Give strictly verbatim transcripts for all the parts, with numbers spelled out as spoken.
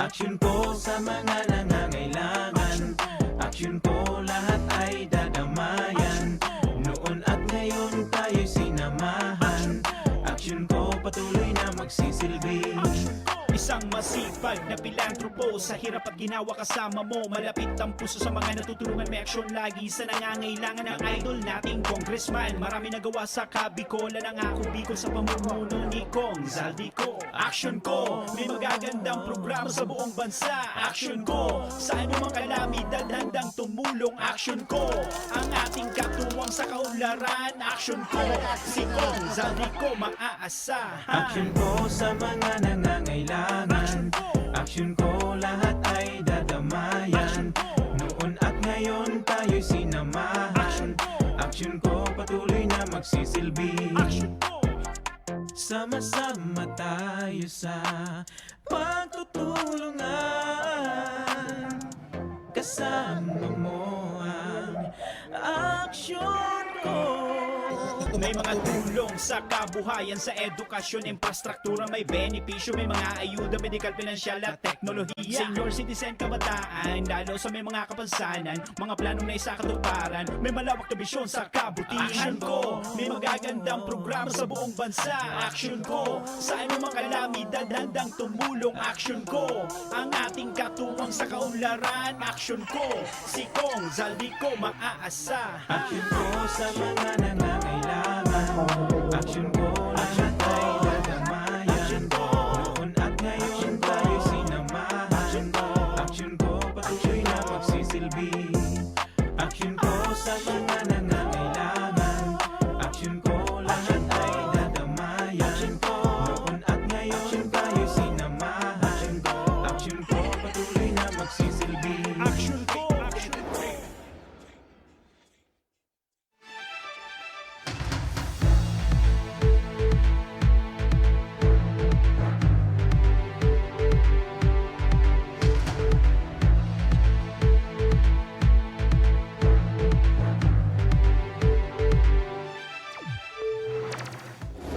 Aksyon ko sa mga nangangailangan. Aksyon ko, lahat ay dadamayan. Noon at ngayon tayo'y sinamahan. Aksyon ko, patuloy na magsisilbi. Isang masipag na pilantropo, sa hirap at ginawa kasama mo. Malapit ang puso sa mga natutulungan, may aksyon lagi sa nangangailangan. Ang idol nating congressman, marami nagawa sa Kabikolan. Ang Ako Bicol sa pamumuno ni Cong Zaldy Co. Aksyon ko, may magagandang programa sa buong bansa. Aksyon ko, sa anumang kalamidad handang tumulong. Aksyon ko, ang ating katuwang sa kaunlaran. Aksyon ko, si Cong Zaldy Co maaasahan. Aksyon ko sa mga nangangailangan. Aksyon ko, lahat ay dadamayan. Noon at ngayon tayo'y sinamahan. Aksyon ko, patuloy na magsisilbi. Aksyon ko. Sama-sama tayo sa pagtutulungan. Kasama mo ang aksyon ko. May mga tulong sa kabuhayan, sa edukasyon, infrastruktura, may benepisyo, may mga ayuda, medikal, pinansyal at teknolohiya. Senior citizen, kabataan, lalo sa may mga kapansanan, mga planong naisakatuparan, may malawak na bisyon sa kabutihan. Aksyon ko, may magagandang programa sa buong bansa. Aksyon ko, sa anumang kalamidad handang tumulong. Aksyon ko, ang ating katuwang sa kaunlaran. Aksyon ko, si Cong Zaldy Co maaasahan. Aksyon ko sa mga nangangailangan. Aksyon ko, lahat ay dadamayan. Noon at ngayon tayo'y sinamahan. Aksyon ko, patuloy na magsisilbi. Aksyon ko sa mga nangangailangan. Aksyon ko, lahat ay dadamayan. Noon at ngayon tayo'y sinamahan. Aksyon ko, patuloy na magsisilbi. Aksyon ko, aksyon ko.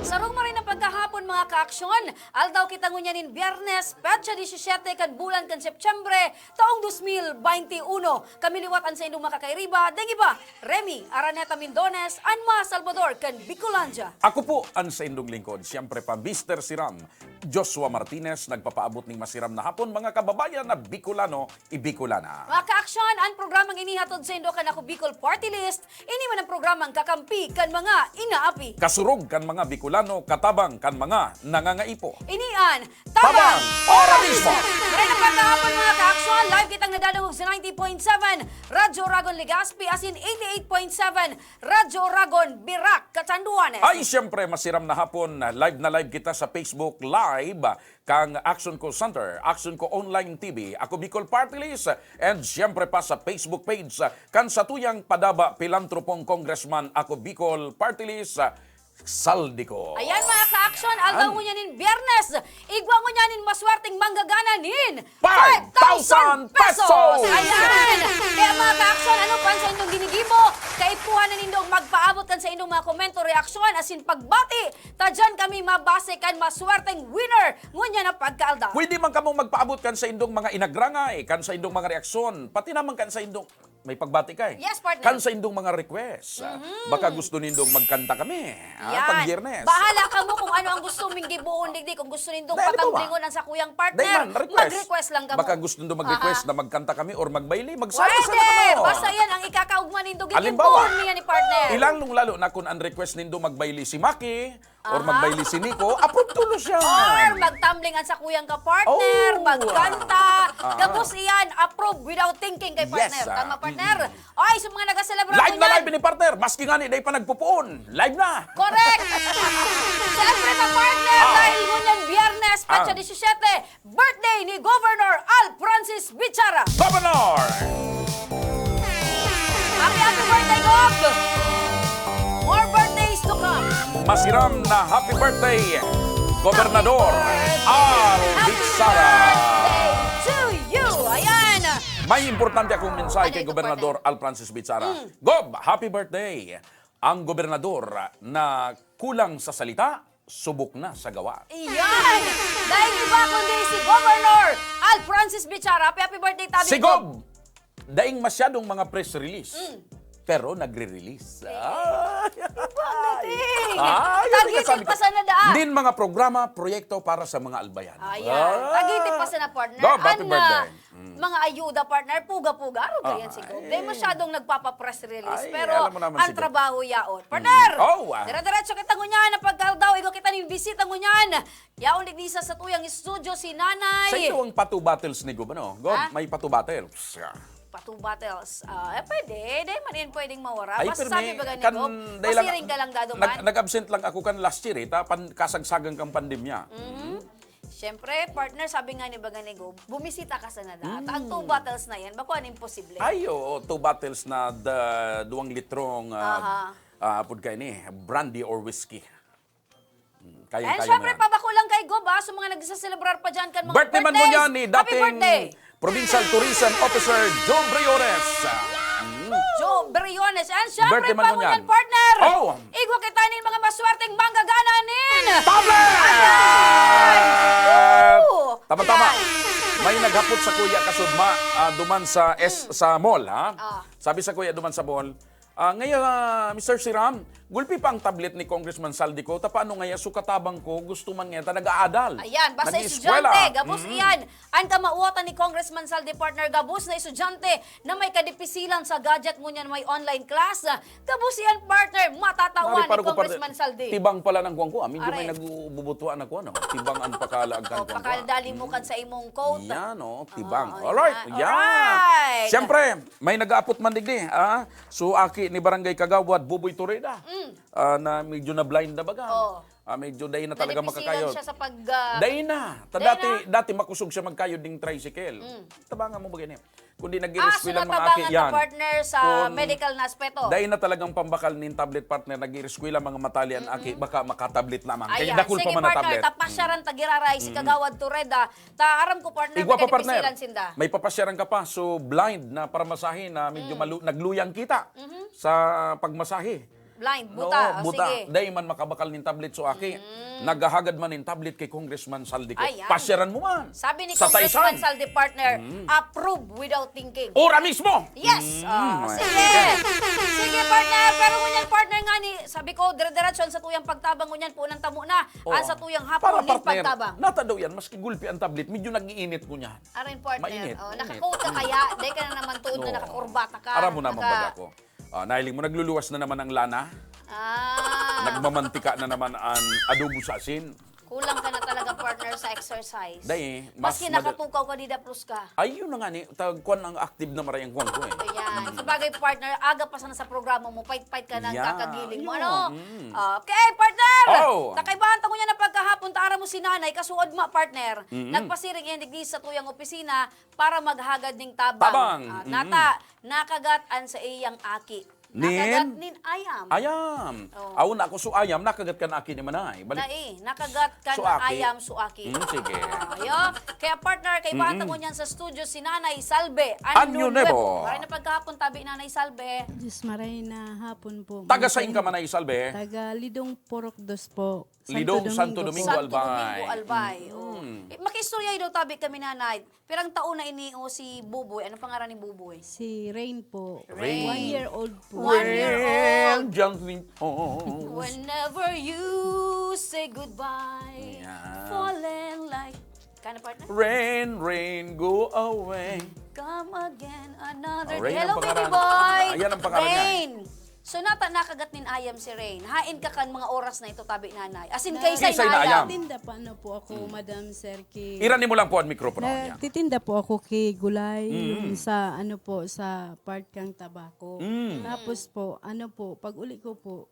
Sarong maray na pagkahapon, mga kaaksyon. Aldaw kita ngunyan nin Biyernes, petsa disisiete kan bulan kan Setyembre, taong dos mil baynte uno. Kami liwat an saindong makakairiba, dai iba, Remy Araneta Mindones, an mga Salbador kan Bicolandia. Ako po an saindong lingkod, siyempre pa, Mister Siram, Joshua Martinez, nagpapaabot ning masiram na hapon, mga kababayan na Bicolano, i-Bicolana. Mga kaaksyon, an programang ini hatod saindo kan Ako Bicol Party List, ini man an programang kakampi kan mga inaapi. Kasurog kan mga Bicolano, katabang kan mga nangangaipo. Ini an Tabang Ora Mismo! Maray na pagkahapon, mga kaaksyon, live kitang nadadangog sa ninety point seven Radyo Oragon Legazpi, asin eighty-eight point seven Radyo Oragon Virac, Catanduanes. Ay, siyempre, masiram na hapon, live na live kita sa Facebook Live, kan Aksyon Ko Center, Aksyon Ko Online T V, Ako Bicol Party List, and siyempre pa sa Facebook page, kan satuyang padaba pilantropong Congressman, Ako Bicol Party List, Zaldy Co. Ayan, mga kaaksyon, aldaw ngunyan nin Biyernes, igwa ngunyan nin maswerteng manggagana nin five thousand pesos! Ayan! Kaya, mga kaaksyon, ano pa an saindong ginigibo? Kaipuhan na nindong magpaabot kan saindong mga komento, reaksyon, asin pagbati. Ta diyan kami mabase kan maswerteng winner ngunyan na pagkaaldaw. Pwede man kamong magpaabot kan saindong mga inagrangay, kan saindong mga reaksyon, pati naman kan saindong, may pagbati ka eh. Yes, partner. Kan saindong mga request. Ah, baka gusto nindong magkanta kami, ah, pag Biyernes. Bahala kamo kung ano ang gusto ming gibohon digdi. Kung gusto nindong patamblingon ang sakuyang partner, mag-request lang kamo. Baka gusto nindo mag-request na magkanta kami or magbayli, magsama-sama na kamo. Pwede! Basta yan ang ikakaugma nindo, gigibohon niya ni partner. Ilang lalo na kung ang request nindo magbayli si Maki, or magbayli si Nico, approve tulos yan. Or magtambling an sakuyang ka-partner, magkanta. Gabos iyan, approve without thinking kay partner. Tama, partner? Oy, sa mga nagaselebra ngunyan. Live na live ni partner, maski ngani dai pa nagpupuon. Live na! Correct! Siyempre ka, partner, dahil ngunyan Biyernes, petsa disisiete, birthday ni Governor Al Francis Bichara. Governor! Happy, happy birthday, Gov! More birthdays to come. Masiram na happy birthday, Gobernador Al Bichara. Happy birthday to you. Ayan. Ay, importante akong mensahe Ano kay ito, Gobernador Al Francis Bichara. Mm. Gob, happy birthday! Ang gobernador na kulang sa salita, subok na sa gawa. Iyan! Dahil iba kundi si Governor Al Francis Bichara. Happy, happy birthday, tabi Si ko. Gob! Daing masyadong mga press release, Mm. pero nagre-release. Ah! Pagdating! Ay, Tagitik sabi ko, pa sana daan. Din mga programa, proyekto para sa mga albayan. Ayan. Ah! Tagitik pa sana, partner. Gob, happy An, birthday. ah, Mm. mga ayuda, partner, puga-puga. Aro Ah, yan si Gob. ay. Dahil masyadong nagpapa-press release, Ay, pero alam mo naman ang si Gob. trabaho yaon. Mm. Partner! Oh, ah. Dire-diretso kita ngunyan, ang pagkaldaw, igwa kita ning bisita ngunyan. Yaon digdi sa satuyang studio si Nanay. Sa ito ang patu battles ni Gob, ano? Gob, Ah? may patu battles. Ah. Patu battles. Ah, eh, pwede. Di man yan pwedeng mawara. Ay, Basta pirmi, sabi ba gani, kan Gob, day lang, masiring ka lang dado nag-, man. nag-absent lang ako kan last year, eh, ta pan-, kasagsagan kang pandemya. Mhm. Mm. Siyempre, partner, sabi nga ni baga ni Gob, bumisita ka sa nada. At ang two Mm. battles na yan, bako ano imposible? Ay, oo, two battles na da-, duwang litrong, ah, Aha. ah, apod kaini, brandy or whiskey. Mm, And kayang-kaya mo syempre, yan. pabako lang kay Gob, ah, sa mga nagsaselebrar pa dyan kan mga Birthday man birthdays. ngunyan ni Happy dating birthday! Provincial Tourism Officer Joe Briones. Mm. Joe Briones. And syempre, Birthday man pa ngunyan, ngunyan. partner. Oh! Igwa kita nin mga maswerteng manggagana nin Tablet! Ayan! Woo! Tama-tama. Ayan. May naghapot sakuya kasudma, ah, duman sa S-, Mm. sa mall, ha? Ah. Sabi sakuya duman sa mall, Ah, ngaya, Mister Siram, gulpi pa ang tablet ni Congressman Zaldy ko, ta paano ngaya so katabang ko, gusto man ngaya ta nag-aadal. Ayan, basta Nag-ieskwela. estudyante, gabos Mm. iyan. An kamawatan ni Congressman Zaldy, partner, gabos na estudyante na may kadipisilan sa gadget ngunyan may online class. Gabos iyan, partner, matatawan Mari ni paro ko, partner. Congressman Zaldy. Tibang pala ng kuwan ko. Ah, medyo may Are. nagbubutuan ako, ano? Tibang ang pakalaag kan O, kuwan ko, ah. pakadali mo Mm. kan sa imong coat. Yan, oh, tibang. Ah, Alright, yan. yan. Alright. Siyempre, may nag-aapot man digdi, ah. So, aki ni Barangay Kagawad Buboy Toreda, Mm. ah, na medyo na-blind na baga. Oo. Ah, medyo dai na talaga Nadipisilan makakayod. siya sa pag, ah, Dai na. Ta Dai dati, na. dati makusog siya magkayod ding tricycle. Mm. Tabangan mo ba ganyan? Kundi Ah, nag-ireskwela so ang mga aki natabangan na yan. partner sa Kung medical na aspeto. dai na talagang pambakal nin tablet, partner, nag-ireskwela mga matali an aki, Mm-mm. baka makatablet lamang. Kaya Ayan. dakul pa Sige, man na partner, tablet. tapasyaran ta giraray si Mm-mm. Kagawad Toreda. Ta aram ko, partner, Igwa may pa, partner. kadipisilan sinda. May papasyaran ka pa. So, blind na paramasahe na medyo Mm. malu-, nagluyang kita Mhm. sa pagmasahe. Blind, No, buta. O, buta. sige. Dai man makabakal nin tablet so aki. Mm. Naghahagad man nin tablet kay Congressman Zaldy ko. Ayan. Pasyaran mo man. Sabi ni Sa Congressman Taysan. Zaldy, partner, Mm. approve without thinking. Ora mismo! Yes! Mm, Oh, ayan. sige. Sige, partner. Pero ngunyan, partner, nga ni, sabi ko, dire-diretso an satuyang pagtabang ngunyan, punan tamo na. Oh. An satuyang hapon, Para, nin partner, pagtabang. nata daw yan, maski gulpi ang tablet, medyo nag-iinit ko niyan. Aray, partner. Mainit, Oh, mainit. naka-coat ka Mm. kaya? Dai ka na naman tuod na No. nakakurbata ka. Aram mo naman Naka- baga ko. Ah, nahiling mo, nagluluwas na naman ang lana. Ah. Nagmamantika na naman ang adobo sa asin. Kulang ka na talaga, partner, sa exercise. Dai, mas Maski mad- nakatukaw ka, didaplos ka. Ay, yun na nga ni, tag-, kwan ang active na maray ang kwan ko eh. Ayan. Mm. Sa bagay, partner, aga pa sana sa programa mo, pait-pait ka na Yeah. kakagiling mo, Yun. ano? Mm. Okay, partner! Oh! Nakaibahan ta ngunyan na pagkahapon, ta aram mo si Nanay, kasuod ma, partner. Mm-mm. Nagpasiring yan digdi sa tuyang opisina, para maghagad ning tabang. Tabang. Ah, Mm. nata, nakagat an sa iyang aki. Nin? Nakagat nin ayam. Ayam. Oh. Aw, nako, so ayam, nakagat kan aki ni Manay. Balik. Dai, nakagat kan So aki. ayam, so aki. Mm, sige. Ah, ayo. Kaya, partner, kaibahan ta Mm-mm. ngunyan sa studio si Nanay Salve Anyo Anyo Nuevo. Nuevo. Maray na pagkahapon, tabi, Nanay Salve. Diyos, maray na hapon po, Taga Manay. sain ka, Manay Salve? Taga Lidong Purok Dos po. Lidong, Santo Santo Domingo, Domingo, Albay. Albay. Albay, oo. Mm. Eh, makiistorya daw tabi kami, Nanay. Pirang taon na ini, o, si Buboy? Anong pangaran ni Buboy? Si Rain po. Rain. One year old po. One year Rain, old. Young Rain. Oh. Whenever you say goodbye, Yeah. falling like, Kana, partner? Rain, rain, go away. Come again another Oh, day. Rain ang Hello, baby pangalan. boy. Ayan ang pangalan niya. Rain. So, nata-, nakagat nin ayam si Rain. Hain ka kan mga oras na ito, tabi, Nanay? As in, Na- kaisay Kaisay na na ayam? ayam? Nagtitinda pa, ano po ako, Mm. Madam Serki. Irani mo lang po ang mikropono. Yan. Nagtitinda po ako kay gulay, Mm. yung sa, ano po, sa part kang tabako. Mm. Tapos po, ano po, pag uli ko po,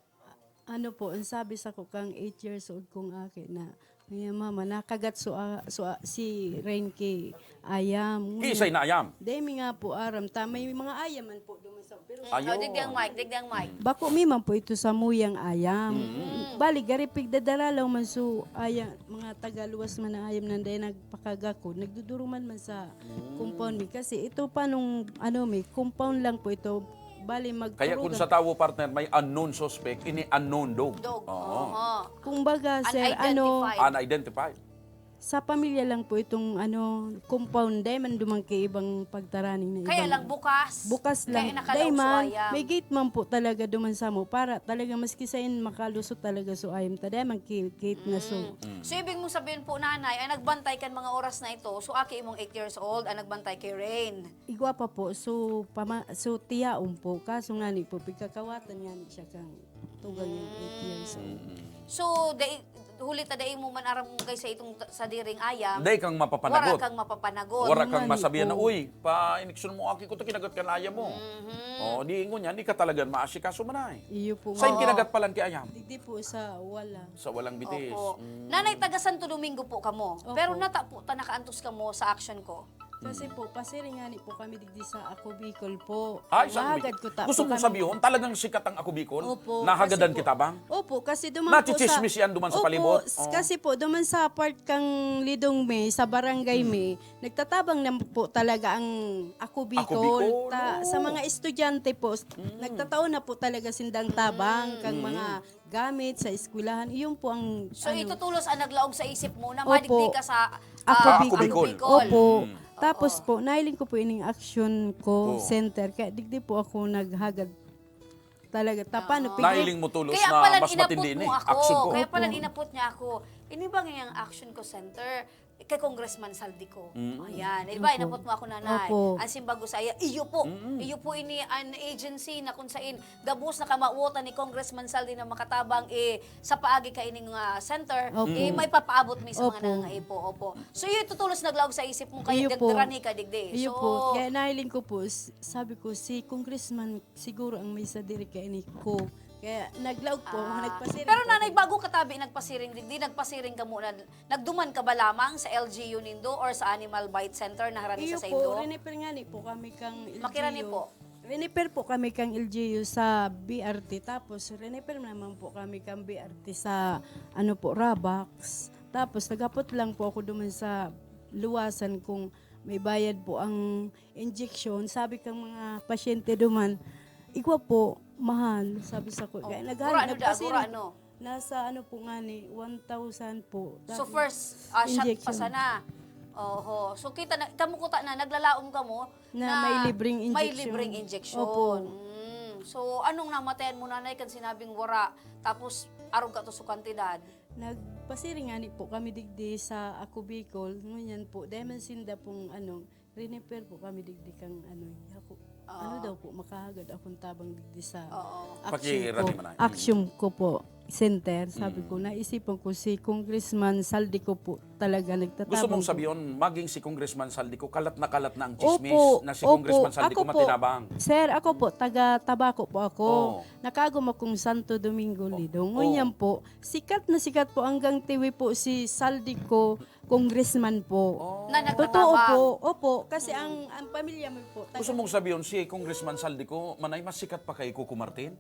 ano po, ang sabi sa ko kang eight years old kong aki na, Ayan, mama, nakagat so, ah, so, ah, si Rain kay ayam. Kiisay na ayam? Dahil mi nga po aram, ta may mga ayam man po duman sa... Pero Mm, oh, digdi ang mic, digdi ang mic. Bako mi man po ito sa muyang ayam. Bali, garipig dadalalaw man so ayam, mga tagaluwas man na ayam nanday nagpakagakod. Nagduduruman man sa compound mi. Kasi ito pa nung ano mi, compound lang po ito. Bali, mag Kaya kung sa tawo, partner, may unknown suspect, ini unknown dog. Dog. Oo. Oho. Kumbaga, sir, ano, Unidentified. Unidentified. Sa pamilya lang po itong ano, compound, dahil man duman kay ibang pagtaraning na Kaya ibang... lang bukas. Bukas Kaya lang. nakalaog Dahil sa man, ayam. May gate man po talaga duman sa mo para talaga maski sain makalusot talaga so ayam ta. Dahil man ki- gate na so. Mm. So, ibig mong sabihin po, nanay, ang nagbantay kan mga oras na ito, so aki imong eight years old, ang nagbantay kay Rain. Igwa pa po, so, pama, so tiyaon po. Kaso nga ni po, pigkakawatan nga ni siya kang tugang yung eight years old. So, dai, huli ta dai mo man aram kay sa itong ta- sa diring ayam. Dai kang mapapanagot. Wara kang mapapanagot. Wara kang Nga ni masabihan na, po. "Uy, pa-injection mo aki ko, ta kinagat kan ayam mo." Oo, di ingon yan, di ka talaga maasikaso man ay. Iyo po. Sa nga. Kinagat pa lang kay ayam? Digdi po sa wala. Sa walang bitis. Opo. Mm. Nanay, taga Santo Domingo po kamo. Opo. Pero nata po ta nakaantos kamo sa action ko. Kasi po, pasiring nga ni po kami digdi sa Ako Bicol po. Ay, sa Mahagad ko ta Gusto po mong kami. Sabihin, talagang sikat ang Ako Bicol? Opo, Nahagadan kasi po- kita bang? Opo, kasi duman po sa... Nachichismis yan duman sa Opo, palibot? s- Oh. Kasi po, duman sa part kang Lidong May, sa Barangay May, nagtatabang na po talaga ang Ako Bicol. Bicol, Ta- oo. Sa mga estudyante po, s- nagtatao na po talaga sindang tabang kang mga gamit sa eskwelahan. Iyon po ang... So, ano, ito tulos ang naglaog sa isip mo na Opo. madigdi ka sa Ako ah, Bicol. Bicol. Opo. Mm. Tapos Oo. po, nahiling ko po ining action ko, Oo. center. Kaya digdi po ako naghagad talaga. Tapano, Oo. pigil- Nahiling mo tulos Kaya na pala mas inapot matindi ini. mo ako. Action ko. Kaya pala Opo. inapot niya ako. Ini ba nga yung action ko center? Kay Congressman Saldico. Mm. Ayan. Di ba, Opo. inapot mo ako, nanay. Opo. Ang simbag ko sa iya, iyo po. Mm. Iyo po ini an agency na kung sain gabos na kamawotan ni Congressman Saldi na makatabang eh, sa paagi ka ining ah, center, Opo. eh, may papaabot mi sa mga Opo. nangangaipo. Opo. So, iyo tutulos naglaog sa isip mo, kaya Iyo po. gagdarani ka, digdi. Iyo so, po. Kaya nahiling ko po, s- sabi ko, si Congressman siguro ang may sadiri kay ni ko. Kaya naglaog po, Ah, nagpasiring Pero po nanay, ako. Bago ka tabi nagpasiring, digdi, nagpasiring ka muna, nagduman ka ba lamang sa L G U nindo or sa Animal Bite Center na harani Iyo sa po, saindo? Riniper nga ni po kami kang L G U. Makirani po. Riniper po kami kang L G U sa B R T. Tapos, riniper naman po kami kang B R T sa, ano po, Rabax. Tapos, naghapot lang po ako duman sa luwasan kung may bayad po ang injection. Sabi kang mga pasyente duman, "Igwa po, mahal." Sabi sa ko, Oh, kaya gura naghahanap ano da, kasi gura ano? Nasa ano po nga ni, one thousand po. So Tapos, first ah, shot pa injection. sana. Oho. So kita na, kamo kuta na, naglalaom kamo Na na may libreng may injection. libreng injection. Opo. Mm. So anong namatayan mo, nanay, kan sinabing wara? Tapos arog ka to sa kantidad. Nagpasiring nga ni po kami digdi sa Ako Bicol. Ngunyan po, dahil man sinda pong ano, riniper po kami digdi kang ano, ako, Oo. ano daw po, makahagad akong tabang digdi sa Oo. action Pakirani ko, man ay. action ko po, center. Sabi ko, Mm. naisipan ko si Congressman Saldico po talaga nagtatabang Gusto mong po. Sabihin, maging si Congressman Saldico, kalat na kalat na ang chismis Opo, na si opo. Congressman Saldico Ako po, matinabang. Sir, ako po, taga Tabaco po ako. Oo. Nakaagom akong Santo Domingo, Lido. Oo. Ngunyan po, sikat na sikat po hanggang Tiwi po si Saldico, congressman po. Oh. Na Totoo nagtatabang. Po. Opo, kasi ang ang pamilya mo po. taga- Gusto mong sabihin si Congressman Saldico, manay mas sikat pa kay Coco Martin?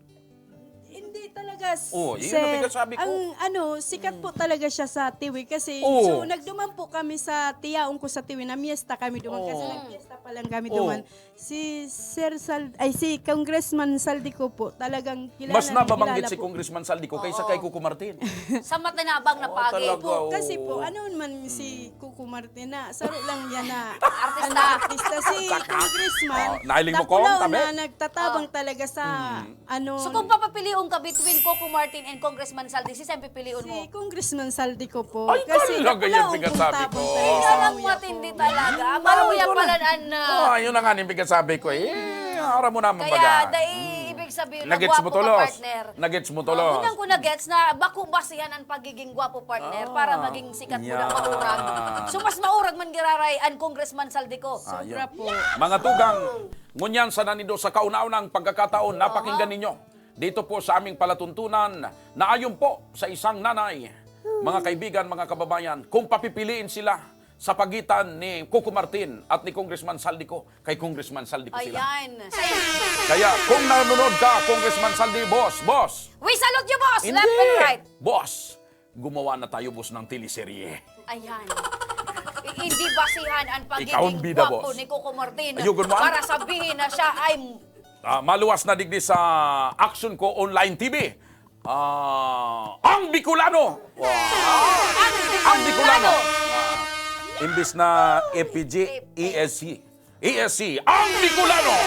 Hindi talaga, s- Oh, yun sir. ang pinagsasabi ko. Ang ano, sikat po talaga siya sa Tiwi kasi Oh. so nagduman po kami sa tiyaong ko sa Tiwi, na miesta kami duman kasi Oh. nagmiesta pa lang kami Oh. duman. Si Sir Sal ay si Congressman Saldico po, talagang kilala Mas nababanggit kilala si po. Congressman Saldico kaysa Oo. kay Coco Martin. Sa matinabang na Oh, pagi. talaga. Po, kasi po, Oo. ano man si Coco Martin na, saro lang yan na Artista. ano, artista. Si Congressman, Oh, nahiling mo, Dakulaw Kong, tabi? na nagtatabang Oh. talaga sa, Mm. ano, So kung papapilion ka between Coco Martin and Congressman Saldi, si saan pipilion mo? Si Congressman Saldico po. Ay, Kasi talaga yan, Dakulaw ang pinagsabi ko. tabang Kaya talaga sa lang muya matindi po. talaga. Maruya Ito pala na. an ah, Oh, yun na nga yung pinagsabi ko eh. Aram mo naman Kaya baga. dai ibig sabihin na Nagets mo gwapo ka, tulos. Partner. Nagets mo Ah, tulos. Unang ko nagets na bako basihan ang pagiging gwapo, partner, Ah, para maging sikat mo na yan. maurag. So mas maurag man giraray ang Congressman Saldico. Ah, Sobra yun. po. Mga tugang, ngunyan sa nanindo sa kauna-unang pagkakataon, napakinggan ninyo dito po sa aming palatuntunan na ayon po sa isang nanay Mga kaibigan, mga kababayan, kung papipiliin sila sa pagitan ni Coco Martin at ni Congressman Zaldy Co, kay Congressman Zaldy Co sila. Ayan. Kaya kung nanonood ka, Congressman Zaldy, boss, boss. We salute you, boss! Hindi. Left and right. Boss, gumawa na tayo, boss, ng teleserye. Ayan. I- hindi basihan ang Ikaw ang pagiging bida, gwapo boss. ni Coco Martin Ayun, good one. para sabihin na siya ay Ah, maluwas na digdi sa Action Co Online T V. Ah, ang Bicolano. Wow. Ang Bicolano. Ah, imbis na F P G, E S C. E S C, ang Bicolano.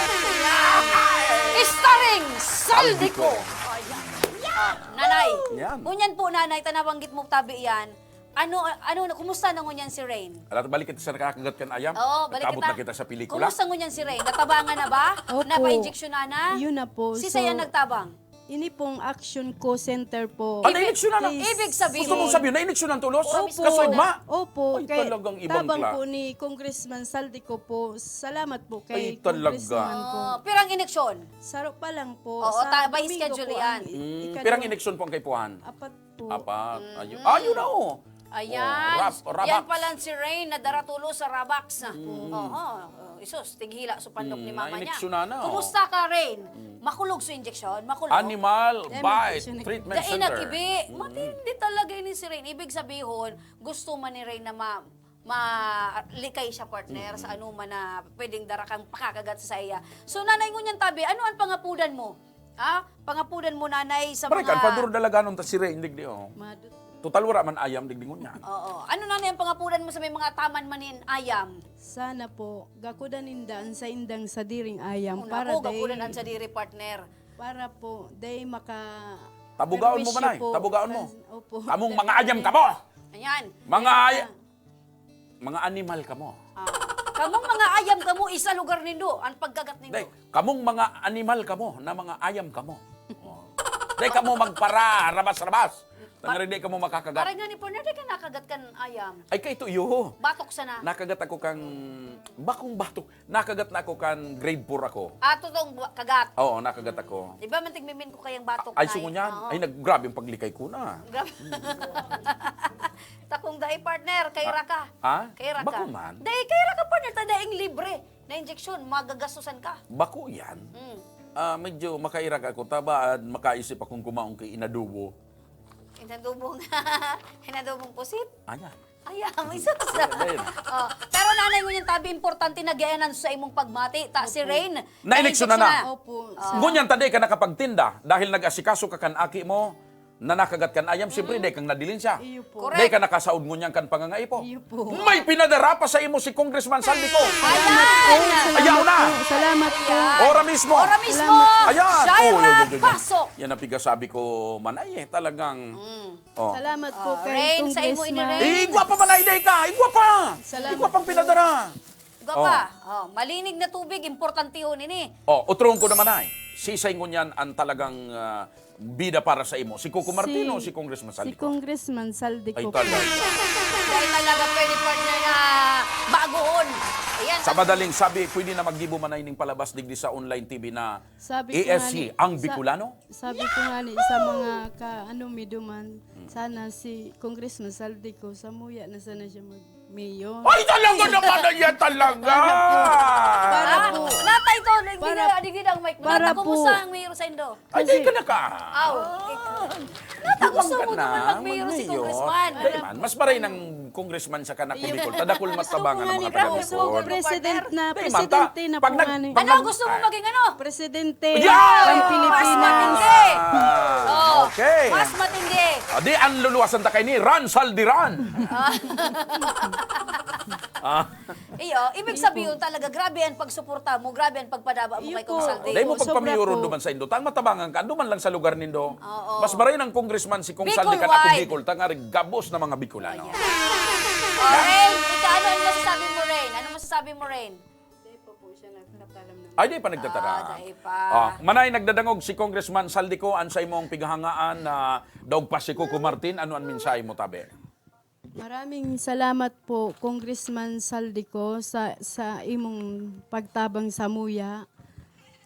Starring Zaldy Co. Bicolano. Nanay, Yan. ngunyan po, Nanay, ta nabanggit mo tabi yan. Ano, ano, kumusta na ngunyan si Rain? Alat, balik kita sa nakakagat kan ayam. Oo, balik Nagkaabot kita. na kita sa pelikula. Kumusta ngunyan si Rain? Natabangan na ba? Opo. Napa-injection na na? Yun na po. Si So, Saya nagtabang? Ini pong Action Co Center po. Ah, na-injection na na? Please. Ibig sabihin, Gusto mong sabihin, na-injection ang tulos? Opo. Kasoy ma? Opo, Ay, kay talagang ibang tabang kla- po ni Congressman Zaldy Co po. Salamat po kay Ay, talaga. Congressman po. Oh, pirang injection? Saro pa lang po. Oo, Sa ta- by Domingo schedule po yan. ang i- Mm, ikadwa- pirang injection po ang kaipuhan? Apat po. Apat. Mm. Ayun. Ayun na oh. Ayan. Oh, rab-, o, Yan rabax. Pala si Rain, nadara tulos sa rabax. Oo. Oh, isus, tighila sa pandok ni Mm, mama niya. na-injection na na, oh. Kumusta ka, Rain? Makulog sa injection? Makulog? Animal Yan, Bite injection na. Treatment Dai na Center. kibi. Matindi talaga ini si Rain. Ibig sabihin, gusto man ni Rain na ma malikay siya, partner, sa ano man na pwedeng dara kang pakakagat sa iya. So, Nanay, ngunyan tabi, ano ang pangapudan mo? Ha? Pangapudan mo, Nanay, sa Pare mga... kan, paduro dalaganon ta si Rain, digdi, oh. Madut- Total, wala man ayam, digdi ngunyan. Oo. Ano, Nanay, ang pangapudan mo sa may mga taman man nin ayam? Sana po, gakudan ninda ang saindang sadiring ayam Una para ko, day, gakudan ang sadiri, partner. Para po, day maka... Tabugaon mo ba, perwisyo Nay? po. Tabugaon mo? Kan-, opo. Kamong mga ayam kamo! Ayan. Mga ay... Mga animal kamo. Ah. Kamong mga ayam kamo, isa lugar nindo, ang pagkagat nindo. Day, kamong mga animal kamo na mga ayam kamo. Oh. Day kamo magpara, rabas-rabas. Tangarig di kamo makakagat. Aray nga ni partner, di ka nakagat kan ayam. Ay, kay tuyo. Batok sana. Nakagat ako kang... Bakong batok. Nakagat na ako kan grade four ako. Ah, totoong ba- kagat. Oo, nakagat ako. Di ba, mantigmimin ko kayang batok, Ay, Nay? sungo niyan. Oo. Ay, nag, grabe ang paglikay ko na. Grabe. Takong dai, partner, kay Ah, Raka. ah? Kay Raka. Bako man. Dai, kay Raka, partner, ta daing libre na injection, magagastusan ka. Bako yan. Mm. Ah, medyo makairag ako, taba, at makaisip akong kumaon kay inadobo. Inadobong, inadobong pusit. Anya? Ay, ah, may sauce. Ayun. Oh, pero Nanay, ngunyan tabi, importante na gianan sa imong pagmati. Ta, si Rain, Na-injection na na. Opo. Ah. Ngunyan ta di ka nakapagtinda dahil nag-asikaso ka kan aki mo na nakagat kan ayam, siyempre di kang nadilin siya. Iyo po. Correct. Di ka nakasaod ngunyan kan pangangaipo. Iyo po. May pinadara pa sa imo si Congressman Zaldy Co. Ayan! Ayaw na. Salamat po. Ora mismo. Ora mismo! Salamat. Ayan. Shaira Oy, oy, oy, oy, oy. Pasok! Yan ang pigasabi ko, Manay, eh. Talagang... Mm. Oh. Salamat po Oh, kay Rain, sa imo ini, Congressman. Rain. Eh, igwa pa, Manay, day ka. Igwa pa. Salamat Igwa pang po. pinadara. Igwa pa. Oh, malinig na tubig, importante yun ini. Oh, utrong ko naman ay. Sisay ngunyan ang talagang ah, bida para sa imo? Si Coco Martin o Si- si Congressman Si Zaldy Co? Congressman Zaldy Ay, Co. talaga. Dahil talaga pwede, partner, na baguhon. Ayan. Sa madaling sabi, pwede na maggibo man ay ning palabas digdi sa online T V na Sabi ko nga E S C, ni- ang sa- Bicolano? Sabi ko nga ni sa mga ka ano mi duman, sana si Congressman Zaldy Co, samuya na sana siya mag-mayor. Ay, talaga naman na yan talaga! Para Ah, po. natay to, hindi Para- na, hindi na ang mic. para Nata, po. Kumusta ang mayor sa Indo? Ay, di ka na ka! Aw. Nata, gusto mo Ka na, naman mag-mayor si mag-mayor. Congressman. Dahil man, mas maray ng congressman sa kanak ko Bicol. Tadakol mas Gusto ko tabangan nga ang ni mga taga Congressman, Bicol. president na, Dahil man, presidente ta- na po pag nag- nga ni. pag Ano, nag- gusto mo maging ano? Presidente Yeah! ng Pilipinas. Mas matindi. Oh, Okay. Mas matindi. Ah, di, ang luluwasan ta kay ni Ran Saldiran. Ah, Iyo, ibig sabihin talaga, grabe ang pagsuporta mo, grabe ang pagpadaba mo Iyo kay po. Kong Saldi. dahil mo Sobra pagpamiyoron po. duman sa Indo. Tang matabangan ka, duman lang sa lugar nindo. Oo. Mas maray ng congressman si Kong Bicol Saldi kan ako wide. Bicol. Tangari gabos na mga Bicolano. Ayan. Oh, Rain, ikaw, ano ang masasabi mo, Rain? Ano masasabi mo, Rain? Hindi pa po siya nagtatalam ng Ay, di pa nagtatara. Ah, dahil pa. Ah, manay nagdadangog si Congressman Saldi ko, an sa imong pighangaan na daog pa si Coco Martin, ano ang mensahe mo, tabi? Maraming salamat po, Congressman Saldi ko, sa, sa imong pagtabang samuya.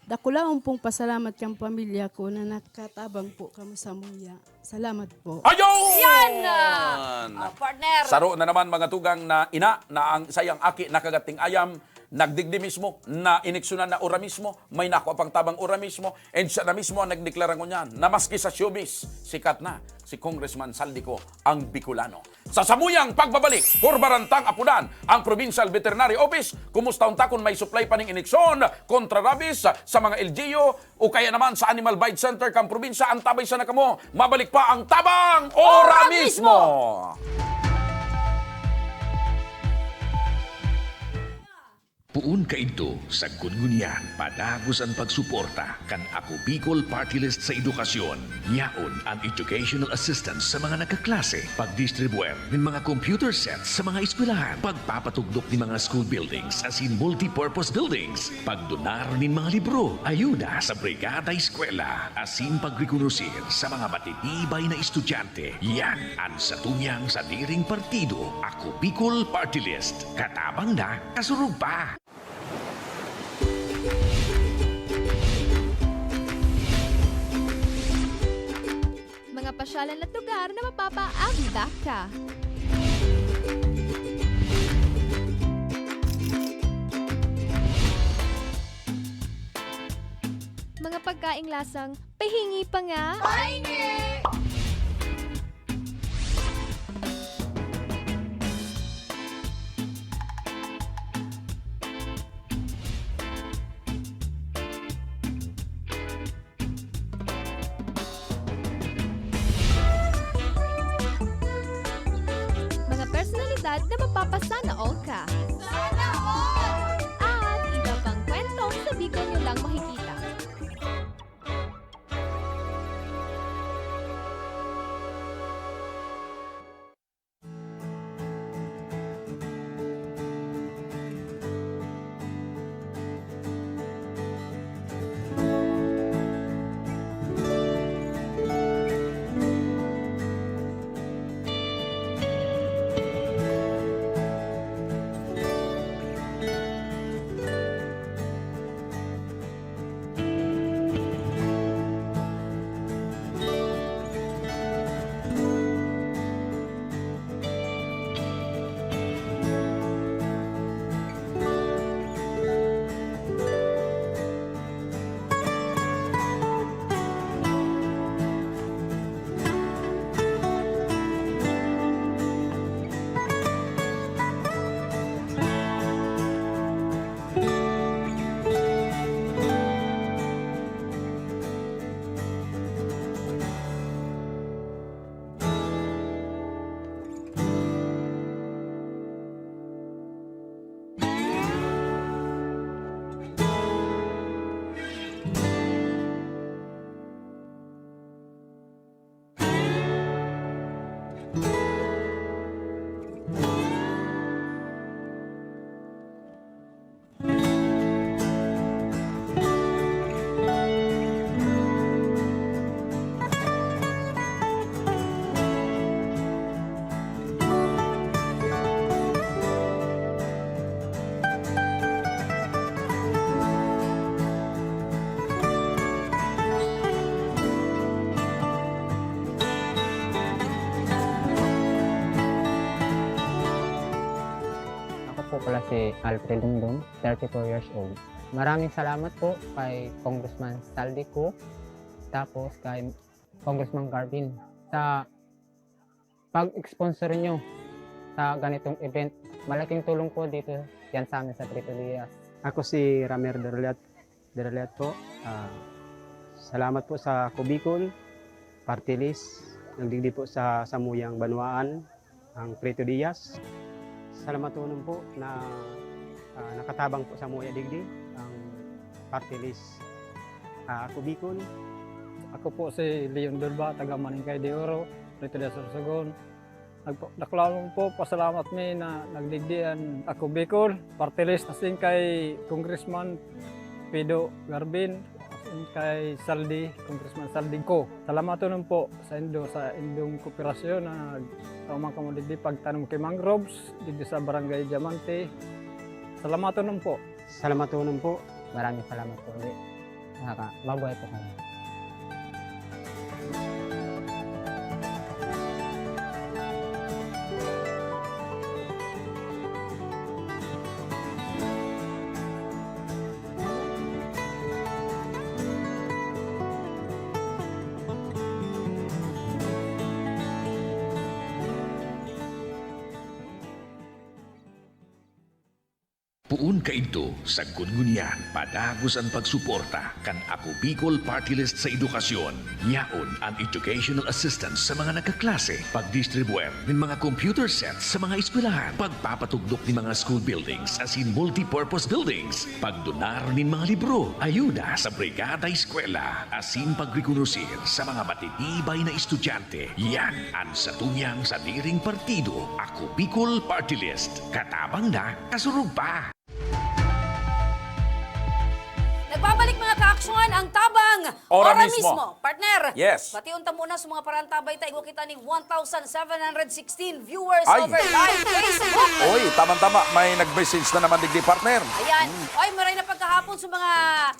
Dakulaon pong pasalamat kan pamilya ko na nakatabang po kamo samuya. Salamat po. Ayun! Yan! Ah, partner! Saro na naman, mga tugang, na ina na ang sayang aki nakagat ning ayam, nagdigdi mismo, na ineksyonan na ora mismo, may nakua pang tabang ora mismo, and siya na mismo ang nagdeklara ngunyan na maski sa showbiz, sikat na si Congressman Zaldy Co, ang Bicolano. Sa samuyang pagbabalik, Corbarantang apodan ang Provincial Veterinary Office. Kumusta unta kun may supply pa ning ineksyon kontra rabies sa mga L G U o kaya naman sa Animal Bite Center kan probinsya? Antabay sana kamo. Mabalik pa ang Tabang Ora Mismo! Poon kaidto, sagkod ngunyan, padagos an pagsuporta kan Ako Bicol Party List sa edukasyon. Yaon an educational assistance sa mga nagkaklase, pagdistribuer nin mga computer sets sa mga eskwelahan, pagpapatugdok nin mga school buildings asin multipurpose buildings, pagdonar nin mga libro, ayuda sa Brigada Eskwela, asin pagrekonosir sa mga matitibay na estudyante. Yan an satuyang sadiring partido, Ako Bicol Party List. Katabang na, kasurog pa! Mga pasyalan at lugar na mapapaabot ka. Mga pagkaing lasang pahingi pa nga. Pahingi! Mga personalidad na mapapasana all ka. Sana all! At iba pang kwentong sa Bicol nyo lang makikita. Ako po pala si Alfred Dungdung, thirty-four years old. Maraming salamat po kay Congressman Zaldy Co, tapos kay Congressman Garvin sa pag-sponsor nyo sa ganitong event. Malaking tulong po dito yan sa amin sa Prito Diaz. Ako si Ramer Derliat, Derliat po. Ah, salamat po sa Ako Bicol Party List. Nagdigdi po sa samuyang banwaan ang Prito Diaz. Salamaton po na, ah, nakatabang po samuya digdi ang Party List, ah, Ako Bicol. Ako po si Leon Durba, taga Maningkay de Oro, Prito Diaz, Sorsogon. Nagpa-, dakulaon po, pasalamat mi na nagdigdi an Ako Bicol Party List, asin kay Congressman Pido Garvin, asin kay Zaldy, Congressman Zaldy Co. Salamaton po saindo sa indong kooperasyon na nagtaman kamo digdi pagtanom ki mangroves digdi sa Barangay Diamante. Salamaton po. Salamaton po. Maraming salamat po ulit. Nakaka-, mabuhay po kami. Poon kaidto, sagkod ngunyan, padagos an pagsuporta kan Ako Bicol Party List sa edukasyon. Yaon an educational assistance sa mga nagkaklase, pagdistribuer nin mga computer sets sa mga eskwelahan, pagpapatugdok nin mga school buildings asin multipurpose buildings, pagdonar nin mga libro, ayuda sa Brigada Eskwela, asin pagrekonosir sa mga matitibay na estudyante. Yan an satuyang sadiring partido, Ako Bicol Party List. Katabang na, kasurog pa! Nagbabalik, mga kaaksyon, ang Tabang Ora Ora Mismo. Mismo. Partner, Yes. bation ta muna sa mga parantabay ta, igwa kita ning one thousand seven hundred sixteen viewers Ay. over live Facebook. Oy, tamang-tama, may nag-message na naman digdi, partner. Ayan. Mm. Oy, maray na pagkahapon sa mga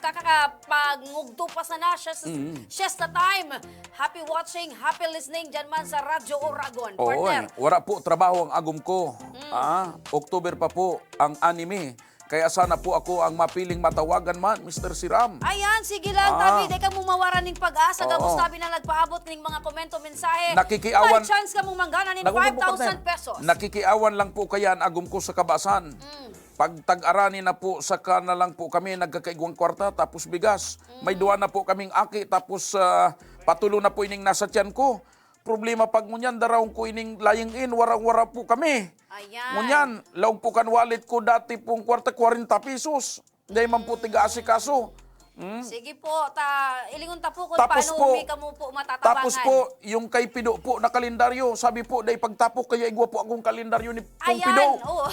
kakakapangugto pa sana, siesta, Mm. siesta time. Happy watching, happy listening dyan man sa Radyo Oragon, Oo, partner. eh. Wala po trabaho ang agom ko. Mm. Ah, October pa po ang anime. Kaya sana po ako ang mapiling matawagan man, Mister Siram. Ayan, sige lang, Ah. tabi, di ka mo mawaran ning pag-asa, Oo. gabos tabi na nagpaabot ning mga komento, mensahe. Nakikiawan May chance ka mong manggana ning Naku, naku, five thousand partner. pesos. Nakikiawan lang po kaya ang agom ko sa kabasan. Mm. Pag tag-arani na po, saka na lang po kami nagkakaigwang kwarta, tapos bigas. May Mm. duwa na po kaming aki, tapos, ah, patulo na po ining nasa tiyan ko. Problema pag ngunyan, daraw ko ining lying in, warang-wara po kami. Ayan. Ngunyan, laog po kan wallet ko, dati pong kwarta, kwarenta pesos. Dai man po tiga-asikaso. Hmm? Sige po, ta, ilingon ta po kung Tapos paano po, mi kamo po matatabangan. tapos po, yung kay Pido po na kalendaryo, sabi po, dai pagtapok, kaya igwa po akong kalendaryo ni Pong Ayan, Pido. oo.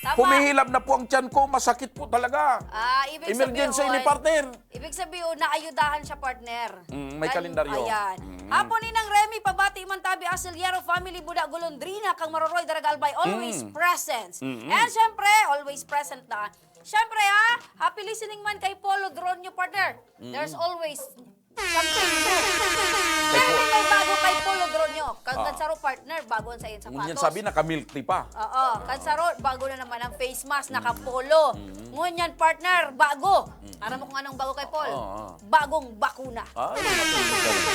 Tama. Humihilab na po ang tiyan ko, masakit po talaga. Ah, ibig Emergency sabihin, ni partner. ibig sabihin, naayudahan siya, partner. Mm, may Kan-, kalendaryo. ayan. Mm. Hapon, Ninang Remy, pabati man tabi, Asilyero family, Buda Golondrina, kang Maroroy Daragalbay, always Mm. present. Mm-mm. And syempre, always present na. Syempre, ha, happy listening man kay Polo Dronio, partner. Mm. There's always something new. Kay Pero Po- may bago kay Polo Dronio. Kag Ah. kan saro, partner, bago an saiyang Ngunyan sapatos. sabi, naka-milk tea pa. Oo, kan saro, bago na naman ang face mask, naka-polo. Mm. Ngunyan, partner, bago. Mm. Aram mo kung anong bago kay Paul? Oo, oo. Bagong bakuna. Ah, yun, matindi talaga.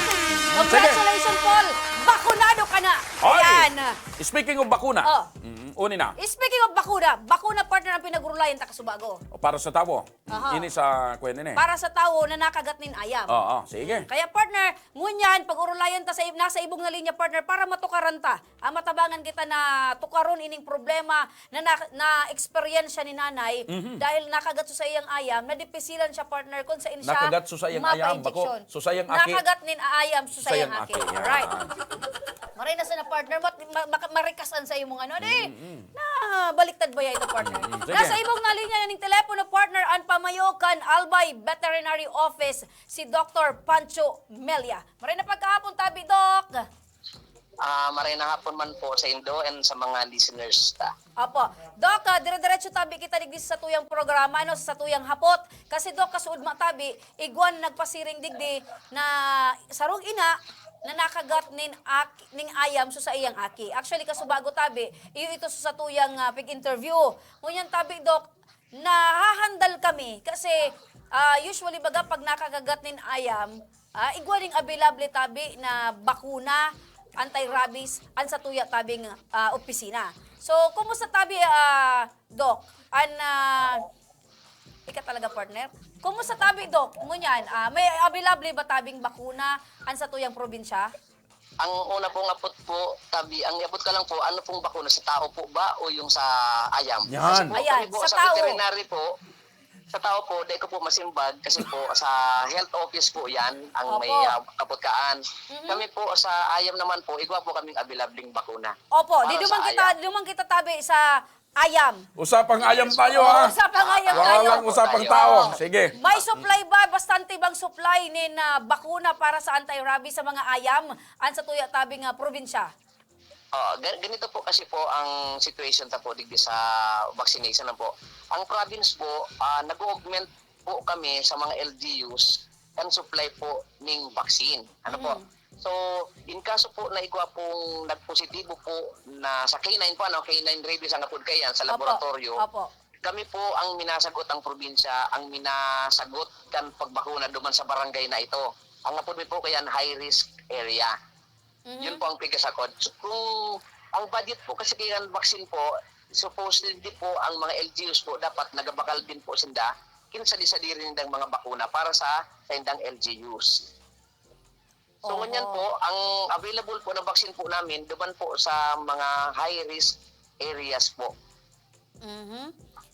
Congratulations, Sige. Paul! Bakunado ka na! Oy! Ayan. Speaking of bakuna, Oh. mm, uni na. Speaking of bakuna, bakuna, partner, ang pinag-urulayan ta kasubago. O, para sa tawo. Aha. Ini sa kuwan ini. Para sa tawo na nakagat nin ayam. Oo, sige. Kaya, partner, ngunyan, pag-urulayan ta sa ib-, nasa ibong na linya, partner, para matukaran ta. Ah, matabangan kita na tukaron ining problema na, na, na eksperyensya ni nanay Mhm. dahil nakagat sa iyang ayam, nadipisilan siya, partner, kung saan siya Nakagat sa iyang ayam, bako, mapa-injection. sa iyang aki. Nakagat nin ayam sa Sa iyang iyang aki. aki, yeah. Alright. Maray na sana, partner, mat-, ma-, maka-, marikasan sa imong ano, di? Mm, mm. Na, baliktad ba yan ito, partner? Mm, mm. Sige. Nasa ibong na linya na ning telepono, partner, ang pamayo kan Albay Veterinary Office, si Doktor Pancho Melia. Maray na pagkahapon, tabi, Doc. Ah, maray na hapon man po sa indo and sa mga listeners ta. Opo. Doc, ah, dire-diretso tabi kita digdi sa tuyang programa, ano, sa tuyang hapot. Kasi, Doc, kasuod matabi, igwan nagpasiring digdi na sarong ina na nakagat nin aki, ning ayam so sa iyang aki. Actually, kasubago tabi, iyo ito sa tuyang, ah, pig-interview. Ngunyan tabi, Doc, nahahandal kami kasi, ah, usually baga pag nakakagat nin ayam, ah, igwa ning available tabi na bakuna, anti-rabies, an sa tuya tabing, ah, opisina. So, kumusta tabi, ah, Doc? An, ah, ika talaga, partner? Kumusta tabi, Doc? Ngunyan, ah, may available ba tabing bakuna an sa tuyang probinsya? Ang una pong apot po, tabi, ang apot ka lang po, ano pong bakuna, sa tao po ba o yung sa ayam? Yan. Kasi po, Ayan, kami po, sa sa tao. veterinary po, sa tao po, di ko po masimbag kasi po sa health office po yan ang may, Opo. ah, apot kaan. Mm-mm. Kami po sa ayam naman po, igwa po kaming abilableng bakuna Opo, di para sa duman kita, ayam. duman kita tabi sa ayam. Usapang ayam tayo, ha? Usapang ayam Wala tayo. lang usapang Tayo. tao. Oo. Sige. May supply ba? Bastante bang supply nin, ah, bakuna para sa anti-rabies sa mga ayam? An sa tuya tabing, ah, probinsya? Ah, ga-, ganito po kasi po ang situation ta po digdi sa vaccination na po. Ang province po, ah, nag-augment po kami sa mga L G Us kan supply po ning vaccine. Ano po? Mm. So, in kaso po na igwa pong nagpositibo po na sa K nine po, ano, K nine rabies ang apod kaiyan sa Opo, laboratoryo, opo. Kami po ang minasagot ang probinsya, ang minasagot kan pagbakuna duman sa barangay na ito. Ang apod mi po kaiyan high risk area. Mhm. Yun po ang pigasakod. So, kung ang budget po, kasi kaiyan vaccine po, supposedly po, ang mga L G Us po, dapat nagabakal din po sinda, kin sadiri-sadiri nindang mga bakuna para sa, sa indang L G Us. So, Oo. Ngunyan po, ang available po na vaccine po namin, duman po sa mga high risk areas po. Mhm.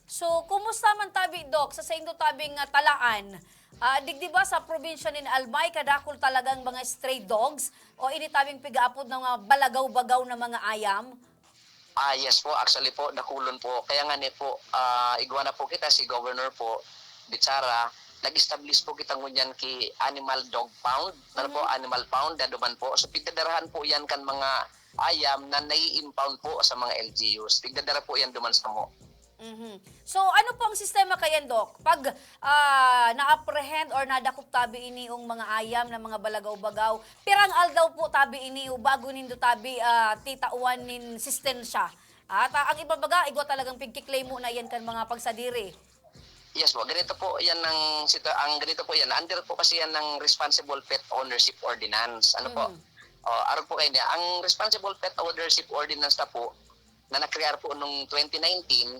So, kumusta man tabi, Doc, sa saindo tabing, ah, talaan? Ah, digdi ba sa probinsya nin Albay, kadakul talagang mga stray dogs? O ini tabing pigaapod na mga balagaw-bagaw na mga ayam? Ah, yes po. Actually po, dakulon po. Kaya nga ni po, ah, igwa na po kita, si Governor po, Bitsara, nag-establish po kita ngunyan ki Animal Dog Pound. Ano po, Mhm. Animal Pound, na duman po. So, pigdadarahan po yan kan mga ayam na nai-impound po sa mga L G Us. Pigdadara po yan duman sa mo. Mhm. So, ano po ang sistema kayan, Doc? Pag, ah, na-apprehend or nadakop tabi ini yung mga ayam na mga balagaw-bagaw, pirang aldaw po tabi ini o bago nindo tabi, ah, titawan nin sistensya? At, ah, ang iba baga, igwa talagang pigkiklay mo na yan kan mga pagsadiri. Yes po, ganito po yan ng sitwa-, ang ganito po yan, under po kasi yan ng Responsible Pet Ownership Ordinance. Ano po? Mhm. Oh, arog po kayo niya. Ang Responsible Pet Ownership Ordinance na po, na nakrear po nung twenty nineteen,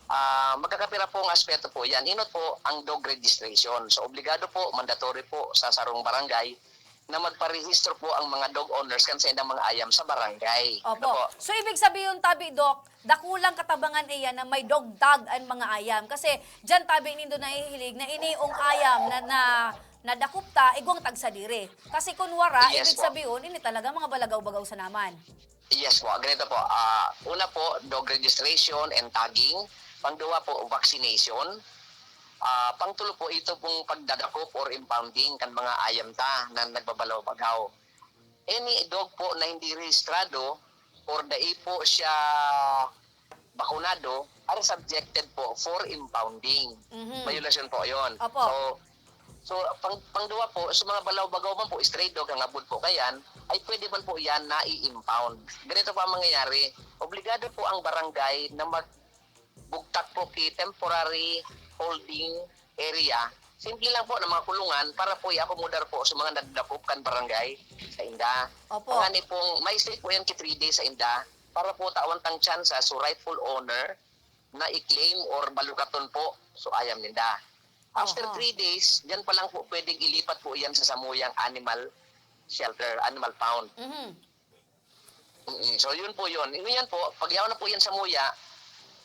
ah, magkakapira po ang aspeto po yan. Inot po ang dog registration. So, obligado po, mandatory po sa sarong barangay na magparehistro po ang mga dog owners kan sa indang mga ayam sa barangay. Opo. Ano po? So, ibig sabihin, tabi, Doc, dakulang katabangan iyan na may dog tag ang mga ayam. Kasi diyan tabi nindo nahihilig na ini yung ayam na, na, nadakop ta, igwang tagsadiri. Kasi kung wara, Yes ibig po. sabihin, ini talaga mga balagaw-bagaw sa naman. Yes po, ganito po. Ah, una po, dog registration and tagging. Pangduwa po, vaccination. Ah, pangtulo po, ito pong pagdadakop or impounding kan mga ayam ta na nagbabalaw-bagaw. Any dog po na hindi rehistrado or dai po siya bakunado are subjected po for impounding. Mhm. Violation po yon. Opo. So, so pang, pangduwa po, sa mga balaw-bagaw man po, stray dog, ang abot po kayan, ay pwede man po yan na i-impound. Ganito po ang mangyayari. Obligado po ang barangay na magbugtak po ki temporary holding area. Simple lang po na mga kulungan para po i-accommodar po sa mga nagdakop kan barangay sa inda. Opo. Ang ani pong, may stay po yan ki three days sa inda para po tawan tang tsansa so rightful owner na i-claim or balukaton po so ayam ninda. After Oho. three days, diyan pa lang po pwedeng ilipat po yan sa samuyang animal shelter, animal pound. Mhm. Mm, so, yun po yun. Ngayon po, pag yaon na po yan sa muya,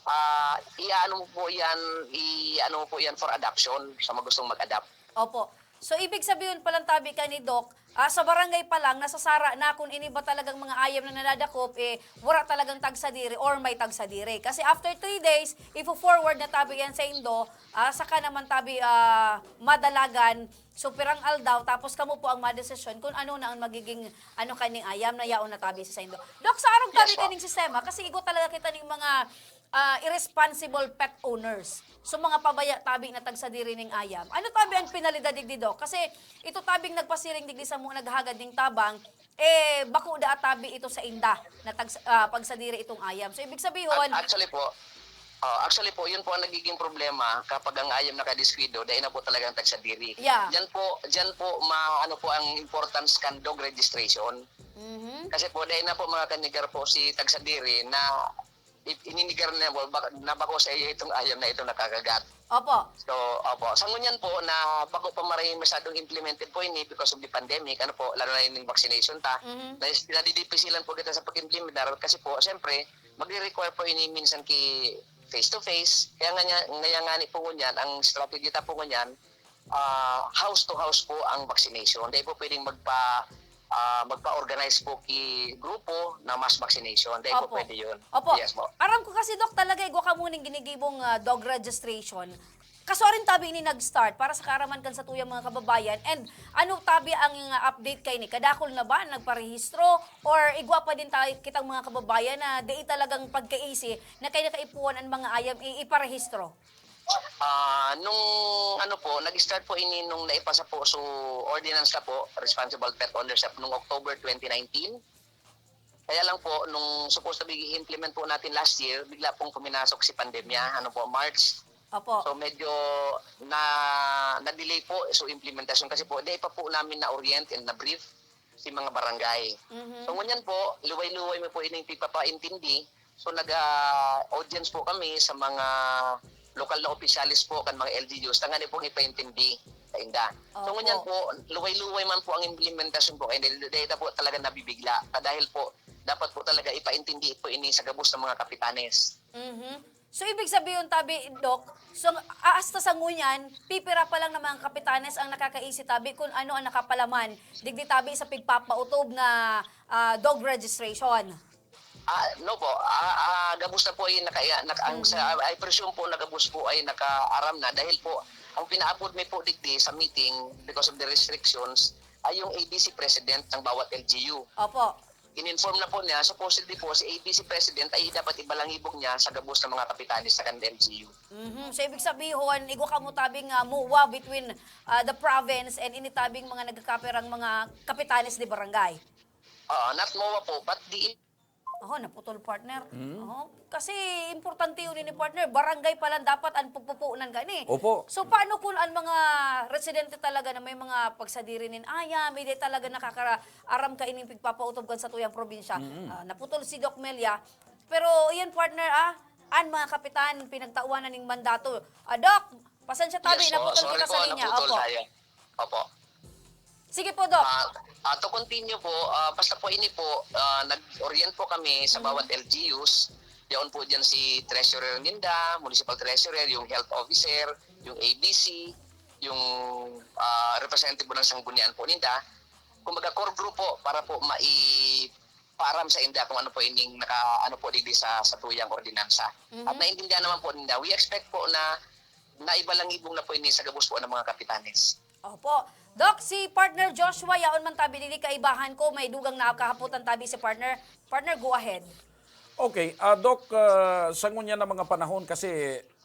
ah, i-ano mo po yan, i-ano mo po yan for adoption sa mga gustong mag-adopt. Opo. So, ibig sabihin palang tabi ka ni Doc, ah, sa barangay pa lang, nasasara na kung ini ba talagang mga ayam na nadadakop, eh, wala talagang tagsadiri or may tagsadiri. Kasi after three days, ifo-forward na tabi yan sa indo, ah, saka naman tabi, ah, madalagan, so pirang aldaw, tapos kamo po ang madesisyon kung ano na ang magiging, ano, kaning ayam na yaon na tabi sa saindo. Doc, sa arog tabi Yes, ma'am. kaning sistema, kasi igwa talaga kita ning mga, ah, irresponsible pet owners. So, mga pabaya tabi na tagsadiri ning ayam. Ano tabi ang penalidad digdi, Doc? Kasi ito tabing nagpasiring digdi sa mga naghagad ning tabang, eh, bako da tabi ito sa inda na tag-, ah, pagsadiri itong ayam. So, ibig sabihin Ac-, actually po, oh, actually po, yun po ang nagiging problema kapag ang ayam nakadiskuido, dahil na po talagang tagsadiri. Yeah. Diyan po, diyan po ma-, ano po ang importance kan dog registration. Mhm. Kasi po, dahil na po mga kanigar po si tagsadiri na i-, ininigar na po, bak-, na bako sa iyo itong ayam na itong nakakagat. Opo. So, opo. Sa ngunyan po na bako pa maray masyadong implemented po ini because of the pandemic, ano po, lalo na yung vaccination ta, Mhm. na is-, nadidipisilan po kita sa pag-implementar kasi po, siyempre, magre-require po ini minsan ki face to face. Kaya nga niya, kaya nga ni po ngunyan, ang strategy ta po ngunyan, ah, house to house po ang vaccination. Dahil po pwedeng magpa-, ah, magpa-organize po ki grupo na mass vaccination. Dahil po Opo. pwede yun. Opo. Yes po. Aram ko kasi, Doc, talaga igwa ka muning ginigibong, ah, dog registration. Kasuarin tabi ini nag-start para sa kaaraman kan satuyang mga kababayan. And ano tabi ang, ah, update kay ni? Kadakol na ba nagparehistro? Or igwa pa din tayo kitang mga kababayan na di talagang pagkaisi na kaya nakaipuhan ang mga ayam i-, iparehistro? Ah, nung ano po, nag-start po ini nung naipasa po so ordinance na po, responsible pet ownership, nung October twenty nineteen. Kaya lang po, nung supposed to be i-implement po natin last year, bigla pong puminasok si pandemya, ano po, March. Opo. So medyo na na-delay po so implementasyon kasi po dai pa po namin na-orient and na-brief si mga barangay. Mhm. So ngunyan po, luway-luway mi po ining pigpapaintindi. So nag, ah, audience po kami sa mga lokal na opisyales po kan mga L G Us, tangani pong ipaintindi sa inda. So Opo. ngunyan po, luway-luway man po ang implementasyon po, kaya dahil, dahil po talaga nabibigla. Dahil po, dapat po talaga ipaintindi po ini sa gabos ng mga kapitanes. Mhm. So, ibig sabihin, tabi, Doc, so, a- hasta sa ngunyan, pipira pa lang ng mga kapitanes ang nakakaisi, tabi, kung ano ang nakapalaman, digdi, tabi, sa pigpapautob na ah, dog registration. Ah, no po. Ah, ah, gabos na po ay naka, naka, ang sa, Mhm. I presume po na gabos po ay nakaaram na dahil po ang pinaapod mi po digdi sa meeting because of the restrictions ay yung A B C president ng bawat L G U. Opo. In-inform na po niya, supposedly po, si A B C president ay dapat ibalangibog niya sa gabos ng mga kapitanes sa kan L G U. Mhm. So, ibig sabihin, igwa kamo tabing ah, MOA between ah, the province and ini tabing mga nagkakapirang mga kapitanes de barangay. Oo, not MOA po, but the Aho, naputol, partner. Mm. Aho, kasi importante yun ini, partner. Barangay pa lang dapat ang pagpupunan gani. Opo. So, paano kung ang mga residente talaga na may mga pagsadiri nin ayam, hindi talaga nakakaaram kaining pigpapautob kan satuyang probinsya? Mm. Ah, naputol si Doc Melia. Pero, iyan, partner, ah, an mga kapitan, pinagtawanan ning mandato. Ah, Doc, pasensya tabi, Yes po, naputol sorry kita po, sa linya. naputol Opo. tayo. Opo. Sige po, Doc. Ah, ah, to continue po, ah, basta po ini po, ah, nag-orient po kami sa Mhm. bawat L G Us. Yaon po diyan si treasurer ninda, municipal treasurer, yung health officer, yung A B C, yung, ah, representative po ng sanggunian po ninda. Kumbaga, core group po para po maipaaram sa inda kung ano po ining naka, ano po digdi sa, sa tuyang ordinansa. At Mhm. naintindihan naman po ninda. We expect po na naibalangibog na po ini sa gabos po ng mga kapitanes. Opo. Doc, si Partner Joshua, yaon man tabi digdi kaibahan ko, may dugang na kahapotan tabi si Partner. Partner, go ahead. Okay, ah, Doc, ah, sa ngunyan na mga panahon kasi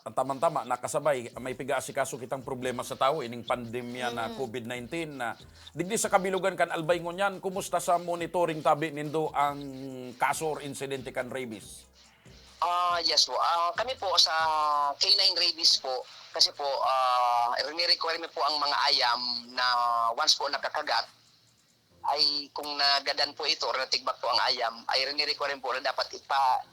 ang tamang-tama nakasabay, may piga-asikaso kitang problema sa tawo, ining pandemya na Mm. covid nineteen na digdi sa kabilugan kan Albay ngunyan, kumusta sa monitoring tabi nindo ang kaso or insidente kan rabies? Ah, yes po. Ah, kami po sa K nine Rabies po, kasi po, ah, rinirequire mi po ang mga ayam na once po nakakagat, ay kung nagadan po ito or natigbak po ang ayam, ay rinirequire po na dapat ipa-,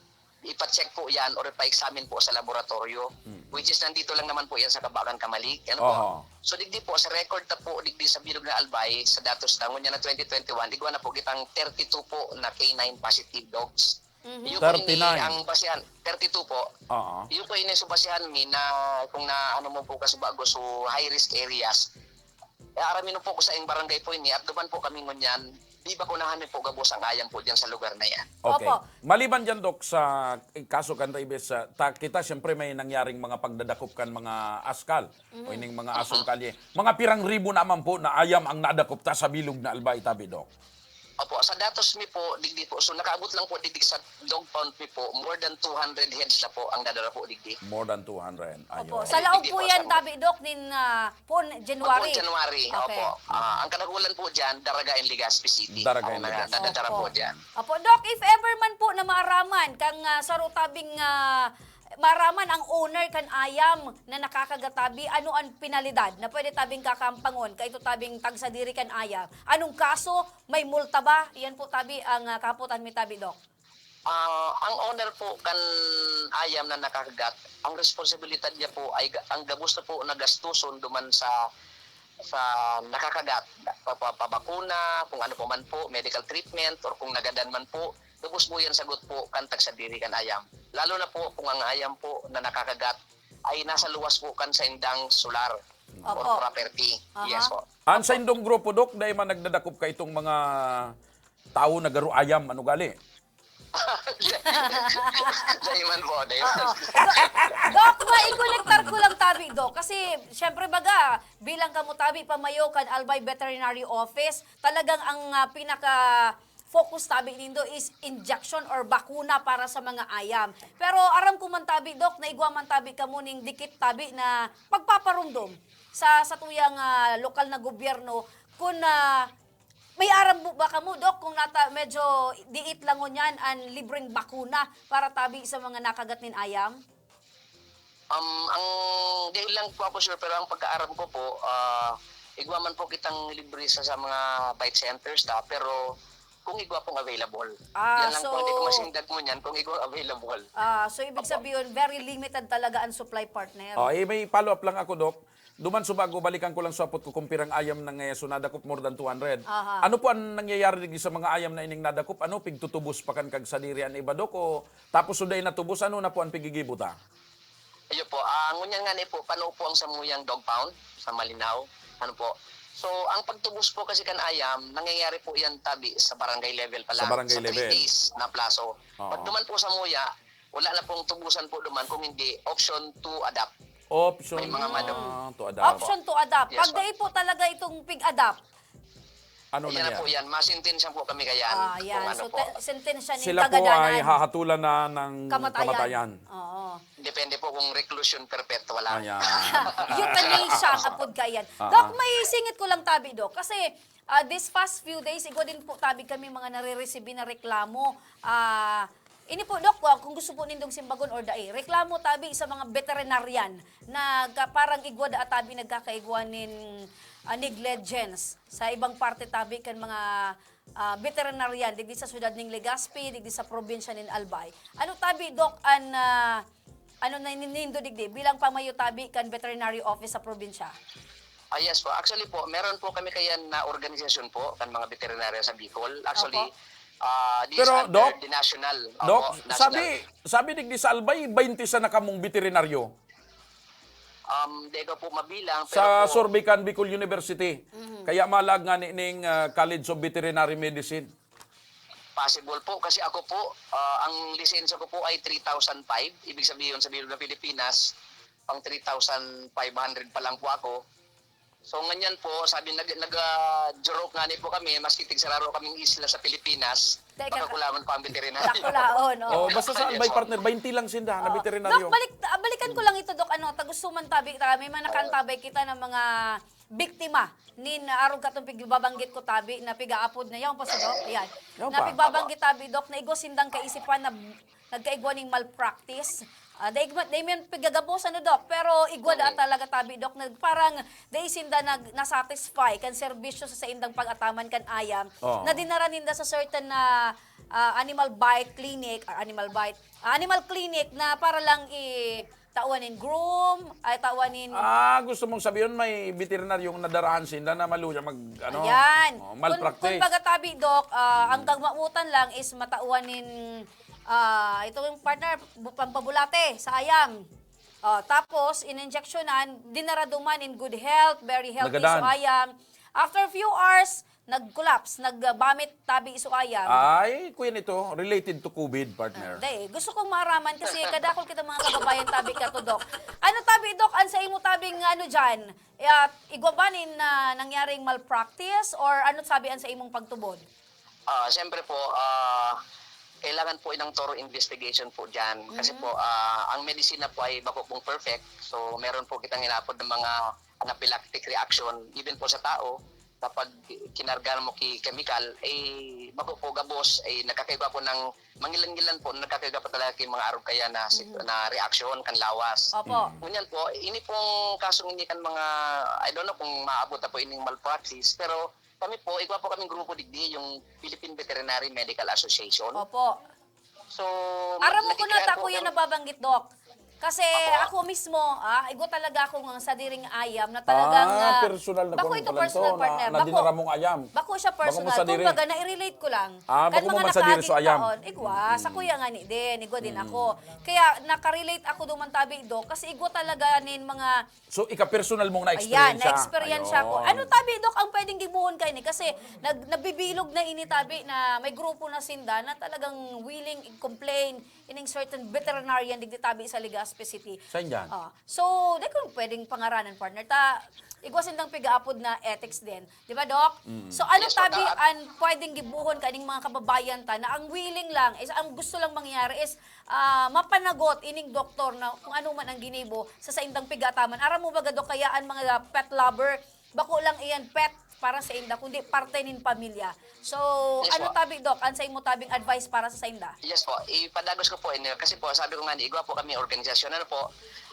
ipa-check po yan or ipa-examine po sa laboratorio, Mm. which is nandito lang naman po yan sa Kabagan, Camalig. Ano po? Oho. So, digdi po, sa record na po, digdi sa Bilog na Albay, sa datos na ngunyan na twenty twenty-one, igwa na po kitang thirty-two po na K nine positive dogs. Mhm. Iyo po ini Thirty-nine. ang basihan, thirty-two po. Oo. Iyo po ini so basihan mi na kung na ano mo po kasi bago so high risk areas. Eh, arami no po ko sa ing barangay po ini at duman po kami ngunyan. Di ba kunahan mi po gabos ang ayam po diyan sa lugar na yan? Okay. Opo. Maliban diyan, Doc, sa kaso kan rabies, sa, ta, kita siyempre may nangyaring mga pagdadakop kan mga askal o Mhm. ining mga asong kalye. Mga pirang ribo naman po na ayam ang nadakop ta sa Bilog na Albay tabi, Doc? Opo, sa datos mi po, digdi po. So, nakaabot lang po digdi sa dog pound mi po, more than two hundred heads na po ang nadara po digdi. More than two hundred. Opo. Ayun. Sa laog Digdi po po yan, sa tabi, Doc, nin ah, pon January. January, Okay. opo. Ah, ang kadagulan po dyan, Daraga and Legazpi City. Daraga Ang and na- Legazpi. nadadara po Opo. dyan. Opo. Doc, if ever man po na maaraman, kang ah, saro tabing ah, maaraman ang owner kan ayam na nakakagatabi, ano ang penalidad na pwede tabing kakampangon kaito tabing tagsadiri kan ayam? Anong kaso? May multa ba? Yan po tabi ang ah, kahapotan mi tabi, Doc. Ah, ang owner po kan ayam na nakakagat, ang responsibilidad niya po ay ga-, ang gabos na po na gastuson duman sa, sa nakakagat, pa-, pa-, pabakuna, kung ano pa man po, medical treatment, or kung nagadan man po, gabos po yan sagot po kan tagsadiri kan ayam. Lalo na po kung ang ayam po na nakakagat ay nasa luwas po kan saindang solar or Opo. property. Aha. Yes po. An Opo. saindong grupo, Doc, dai man nagdadakop kaitong mga tawo na garo ayam, ano gali? Dai man po, dai man. Oo. Doc, maikonektar ko lang tabi, Doc. Kasi, syempre, baga, bilang kamo tabi, pamayo kan Albay Veterinary Office, talagang ang ah, pinaka focus tabi nindo is injection or bakuna para sa mga ayam. Pero aram ko man tabi, Doc, na igwa man tabi kamo ning dikit tabi na pagpaparumdom sa satuyang, ah, lokal na gobyerno kun, ah, may aram mo ba kamo, Doc, kung nata-, medyo diit lang ngunyan an libreng bakuna para tabi sa mga nakagat nin ayam? Um, ang dahil lang po ako sure, pero ang pagkaaram ko po, ah, igwa man po kitang libre sa, sa mga bite centers ta, pero kung igwa pong available. Ah, Yan lang po, hindi ko so- masindag mo niyan kung igwa available. Ah, so ibig sabihin, very limited talaga ang supply, partner. Oh, eh, may follow-up lang ako, Doc. Duman subago, balikan ko lang sa apot ko kung pirang ayam na nga so nadakop, more than two hundred. Aha. Ano po ang nangyayari digdi sa mga ayam na ining nadakop? Ano, pigtutubos pa kan kagsadiri an iba, Doc? O tapos suday natubos, ano na po ang pigigibo ta? Ayun po, ah, ngunyan nga ni po, pano po ang samuyang dog pound sa Malinaw? Ano po? So, ang pagtubos po kasi kan ayam, nangyayari po yan tabi sa barangay level pa Sa lang, barangay sa three level. days na plaso. Oo. Pag duman po sa muya, wala na pong tubusan po duman kung hindi option to adapt. Option May mga manok. to adapt. Option to adapt. Yes, Pag po. Dai po talaga itong pig-adapt. Ano na Yan na yan? po yan. Masintensya po kami kayan. Ah, yan. Kung ano So, po. te- sentensya nin Sila po kagadanan. Ay hahatulan na ng Kamatayan. kamatayan. Oo. Depende po kung reclusion perpetua lang. Ayan. Euthanasia ang apod kaiyan. Ah, Doc, ah. may singit ko lang tabi, Doc. Kasi ah, this past few days, igwa din po tabi kami mga nare-receive na reklamo. Ah, ini po, Doc, ah, kung gusto po nindong simbagon or dai, reklamo tabi sa mga veterinarian na ka- parang igwa da tabi nagkakaigwa nin ah, negligence sa ibang parte tabi kan mga ah, veterinarian digdi sa siyudad ning Legazpi, digdi sa probinsya nin Albay. Ano tabi, Doc, an ah, ano na nindo digdi bilang pamayo tabi kan veterinary office sa probinsya? Ah, yes po. Actually po, meron po kami kayan na organisasyon po kan mga veterinarya sa Bicol. Actually, Opo. ah, this Pero, under Doc, the national. Doc, Opo, national. sabi, sabi digdi sa Albay, baynte sana kamong veterinaryo. Um, di ko po mabilang, pero Sa po, Sorbican Bicol University. Kaya malag nga ni ning ah, College of Veterinary Medicine. Possible po kasi ako po, ah, ang lisensya ko po ay three thousand five. Ibig sabihin, sa bilog ng Pilipinas, pang three thousand five hundred pa lang po ako. So, nganyan po, sabi, nag, nag, ah, joke nga ni po kami, maski tigsararo kaming isla sa Pilipinas, Teka, baka kulaman pa ang veterinaryo. Dakulaon, no? Oh, basta sa Albay, partner, baynte lang sinda na Oh, veterinaryo. Doc, balik, ah, balikan ko lang ito, Doc. Ano, tagusuman tabi, ta, may mga nakaantabay kita ng mga biktima nin arog katong pigbabanggit ko tabi na pigaapod na yaon pa si Doc. Yan. Yaon Na pa. pigbabanggit tabi, Doc, na igwa sindang kaisipan na nagkaigwa ning malpractice. Ah, dai, dai man pigagabos, ano, Doc, pero igwa da Okay. talaga tabi, Doc, na parang dai sinda nag, nasatisfy kan serbisyo sa saindang pag-ataman kan ayam Oo. na dinara ninda sa certain na ah, animal bite clinic, ah, animal bite, ah, animal clinic na para lang i tawan nin groom, ay tawan nin Ah, gusto mong sabihin may veterinaryong nadarahan sinda na maluya mag, ano, Ayan. oh, Kun, malpractice. Kumbaga tabi, Doc, ah, ang kagmamutan lang is matawan nin ah, ito yung partner, bu- pampabulate sa ayam. Oh, tapos, in-injectionan, dinaraduman in good health, very healthy Nagadan. so ayam. After a few hours, nag-collapse, nag-vomit tabi so ayam. Ay, kuya nito, related to COVID, partner. Dai, gusto kong maaraman kasi kadakol kita mga kababayan tabi ka to, Doc. Ano tabi, Doc, an sa imo tabing ano diyan? Ya, igwa ba nin ah, nangyaring malpractice or ano sabi an sa imong pagtubod? Ah, siyempre po, ah, kailangan po ng thorough investigation po dyan. Kasi po, ah, ang medisina po ay bako pong perfect. So, meron po kitang inapod ng mga anaphylactic reaction, even po sa tao, kapag kinarga mo ki chemical, eh, bako po gabos, eh, nagkakaiba po ng mangilan-ngilan po, nagkakaiba po talaga yung mga arog kaya na, sit- na reaction kan lawas. Opo. Ngunyan po, ini pong kasong ini kan mga, I don't know kung maabot na po ining malpractice, pero kami po, igwa po kaming grupo digdi, yung Philippine Veterinary Medical Association. Opo. So, Aram mo ko na nagkikilala ta, po kuya, kami- nababanggit, Doc. Kasi Opo. ako mismo, ah, igwa talaga akong sadiring ayam na talagang Ah, ah, personal na bako po ito pala personal, ito, na- partner. na dinara mong ayam. Bako siya Bako mo personal. sadiri. Kumbaga, nai-relate ko lang. Ah, Kan bako mo mga masadiri nakaagi sa ayam. taon, igwa, sa kuya nga ni din, igwa din ako. Kaya nakarelate ako duman tabi, Doc, kasi igwa talaga nin mga So, ika-personal mong Ayan, na-experience siya? Na-experience siya ko. Ayun. Ano tabi, Doc, ang pwedeng gibohon kaini? Kasi nag, nabibilog na ini tabi na may grupo na sinda na talagang willing i-complain ining certain veterinarian digdi tabi sa Legazpi. City. Saan dyan? Ah, so, di ko pwedeng pangaranan, partner. Ta, igwa sindang pigaapod na ethics din. Di ba, Doc? Mm. So, ano Yes, tabi Doc. An pwedeng gibuhon kaning mga kababayan ta na ang willing lang, is, ang gusto lang mangyari is, ah, mapanagot ining doktor na kung ano man ang ginibo sa saindang pigataman. Aram mo ba, Doc, kaya ang mga pet lover, bako lang iyan pet para sa inda, kundi parte nin pamilya. So, Yes, ano po. tabi, Doc? Ano sa imo tabing advice para sa sainda? Yes po, ipadagos ko po ini. Kasi po, sabi ko nga, igwa po kami organisasyon. Ano po,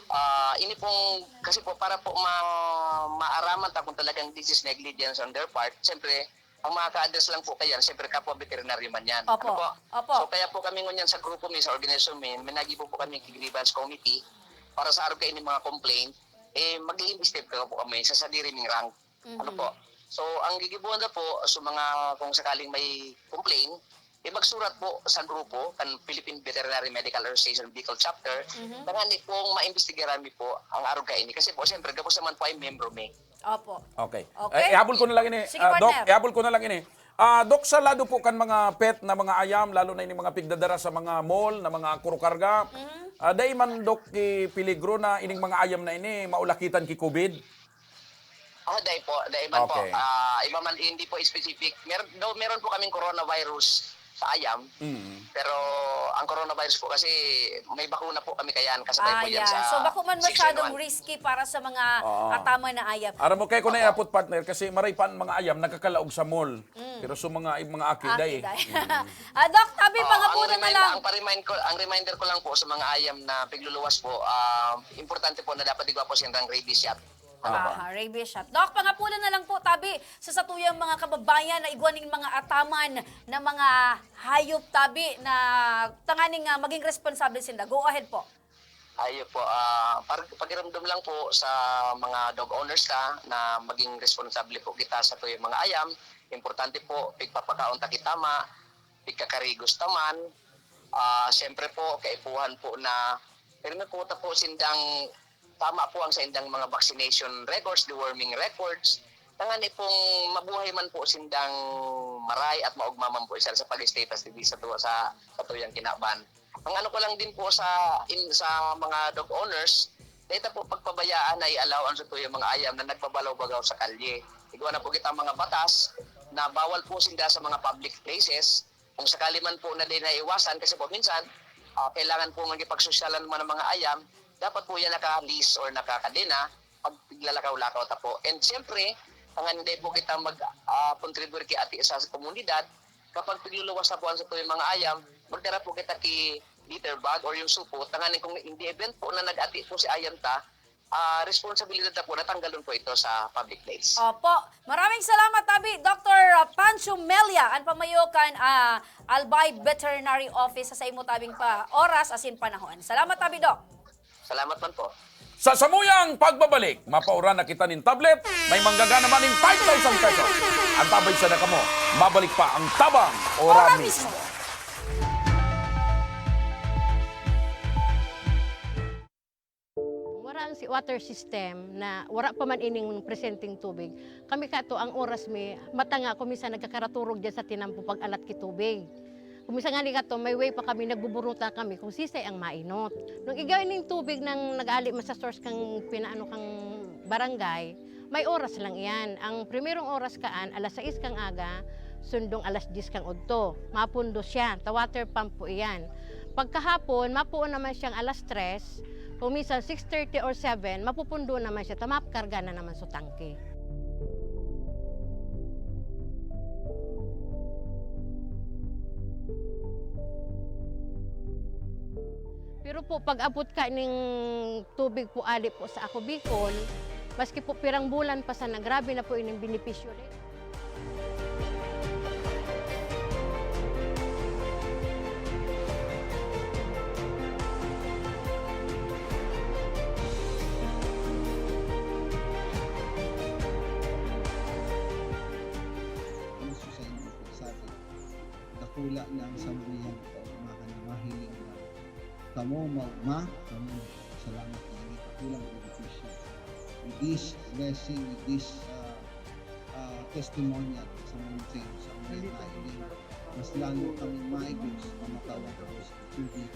ah, ini pong, kasi po, para po ma-, maaraman ta kung talagang this is negligence on their part, siyempre, ang makaka-address lang po kaya, siyempre, kapwa veterinaryo man yan. Opo. Ano po? Opo. So, kaya po kami ngunyan sa grupo mi, sa organisasyon mi, may nagibo po kami grievance committee para sa arog kaini mga complaint, eh, mag-i-investigate po kami sa sadiri ming rank. Ano Mhm. po? So, ang gigibuhan na po, so mga, kung sakaling may complaint, eh, magsurat po sa grupo kan Philippine Veterinary Medical Association Bicol Chapter, Mhm. Tangani pong maimbestigaran mi po ang arog kaini. Kasi po, siyempre, gabos naman po ay miyembro mi. Opo. Okay. Okay. Eh, ihabol ko na lang ini. Sige, Ah, Doc, partner. ihabol ko na lang ini. Ah, Doc, sa lado po kan mga pet na mga ayam, lalo na ining mga pigdadara sa mga mall na mga kurukarga, Mhm. ah, dai man, Doc, ki peligro na ining mga ayam na ini maulakitan ki covid? Oh, dai po, dai man po. Okay. Ah, iba man, hindi po specific. Mer-, though meron po kaming coronavirus sa ayam, Mm. pero ang coronavirus po kasi may bakuna po kami kayan, kasabay Ah, po yan yan. sa So, bako man six masyadong N one. risky para sa mga Oo. ataman na ayam. Aram mo, kaya ko Opo. naiapot, partner, kasi maray pa ang mga ayam nagkakalaog sa mall. Mm. Pero sa mga, mga aki, Aki, dai. dai. Mm. Ah, Doc, tabi, Oh, ang pangapunan na remind-, lang. ang pa-remind ko, ang reminder ko lang po sa mga ayam na pigluluwas po, ah, importante po na dapat igwa po siyang rabies shot. Ano ba? Aha, rabies shot. Doc, pangapunan na lang po, tabi, sa satuyang mga kababayan na igwa ning mga ataman na mga hayop, tabi, na tanganing, ah, maging responsable sinda. Go ahead po. Ayun po, ah, pag-, pakiramdam lang po sa mga dog owners ta na maging responsable po kita sa tuyang mga ayam. Importante po, pigpapakaon ta ki tama, pigkakarigos ta man. Ah, siyempre po, kaipuhan po na pirmi po ta po sindang tama po ang saindang mga vaccination records, deworming records. Tangani pong mabuhay man po sindang maray at maugma man po sila sa pag-stay ta sa, sa, sa tuyang kinaban. Ang ano ko lang din po sa, in, sa mga dog owners, dahil po pagpabayaan na i-allow ang satuyang mga ayam na nagbabalaw-bagaw sa kalye. Igwa na po kita mga batas na bawal po sinda sa mga public places. Kung sakali man po na di naiwasan, kasi po minsan, ah, kailangan po magkipagsosyalan man ang mga ayam, dapat po yan naka-leash or nakakadena pag piglalakaw-lakaw ta po. And siyempre, tanganing dai po kita mag, ah, contribute ki ati sa komunidad, kapag pigluluwas na po ang satuyang mga ayam, magdara po kita ki litter bag or yung supot, tanganing kung in the event po na nag-ati po si ayam ta, ah, responsibilidad na po na tanggalon po ito sa public place. Opo. Maraming salamat, tabi, Doctor Pancho Melia, an pamayo kan, ah, Albay Veterinary Office sa imo tabing pa oras asin panahon. Salamat, tabi, Doc. Salamat man po. Sa samuyang pagbabalik, mapaura na kita nin tablet, may manggagana man nin five thousand pesos. Antabay sana kamo, mabalik pa ang Tabang Ora Ora Mismo. Mismo. Wara ang si-, water system na wara pa man ining presenteng tubig. Kami kato, ang oras mi, mata nga ako minsan nagkakaraturog diyan sa tinampo pag-alat ki tubig. Kung minsan nga ni kato, may way pa kami, nagbuburuta kami kung sisay ang mainot. Nung igwa ining tubig nang nag-ali man sa source kang pinaano kang barangay, may oras lang iyan. Ang primerong oras kaan, alas sais kang aga, sundong alas diyes kang udto. Mapundo siya, ta water pump po iyan. Pagkahapon, mapuon naman siyang alas tres, kung minsan six thirty or seven, mapupundo naman siya, ta makarga na naman sa tangke. Pero po, pag-abot ka ning tubig po, ali po sa Ako Bicol, maski po pirang bulan pa sana, grabe na po ining benepisyo. Ang gusto sa inyo po, sabi, dakula na ang sambihan ko, mahan na mahiling na kamo, ma-, ma-, kamo. Salamat na ini, dakulang benepisyo. With this blessing, with this, ah, ah, testimonial sa mga sa mga nailing, mas lalo kami maigos, mamatawag ko sa tubig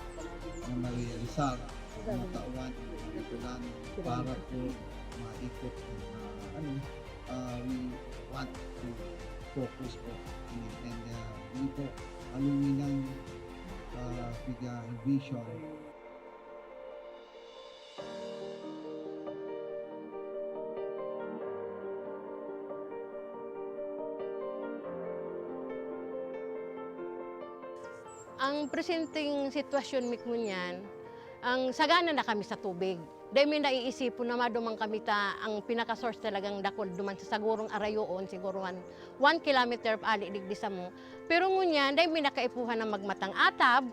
na marealisar Matawan ang kapitulan para po maikot ang, ah, ano, ah, we want to focus po. And, ah, yun po, aluminum, ah, piga vision. Ang presenteng sitwasyon mi ngunyan, ang sagana na kami sa tubig. Dai mi naiisipon na maduman kami ta ang pinaka-source talagang dakul duman sa sagurong arayoon, siguro one, one kilometer ali digdi samo. Pero ngunyan, dai mi nakaipuhan na magmatang atab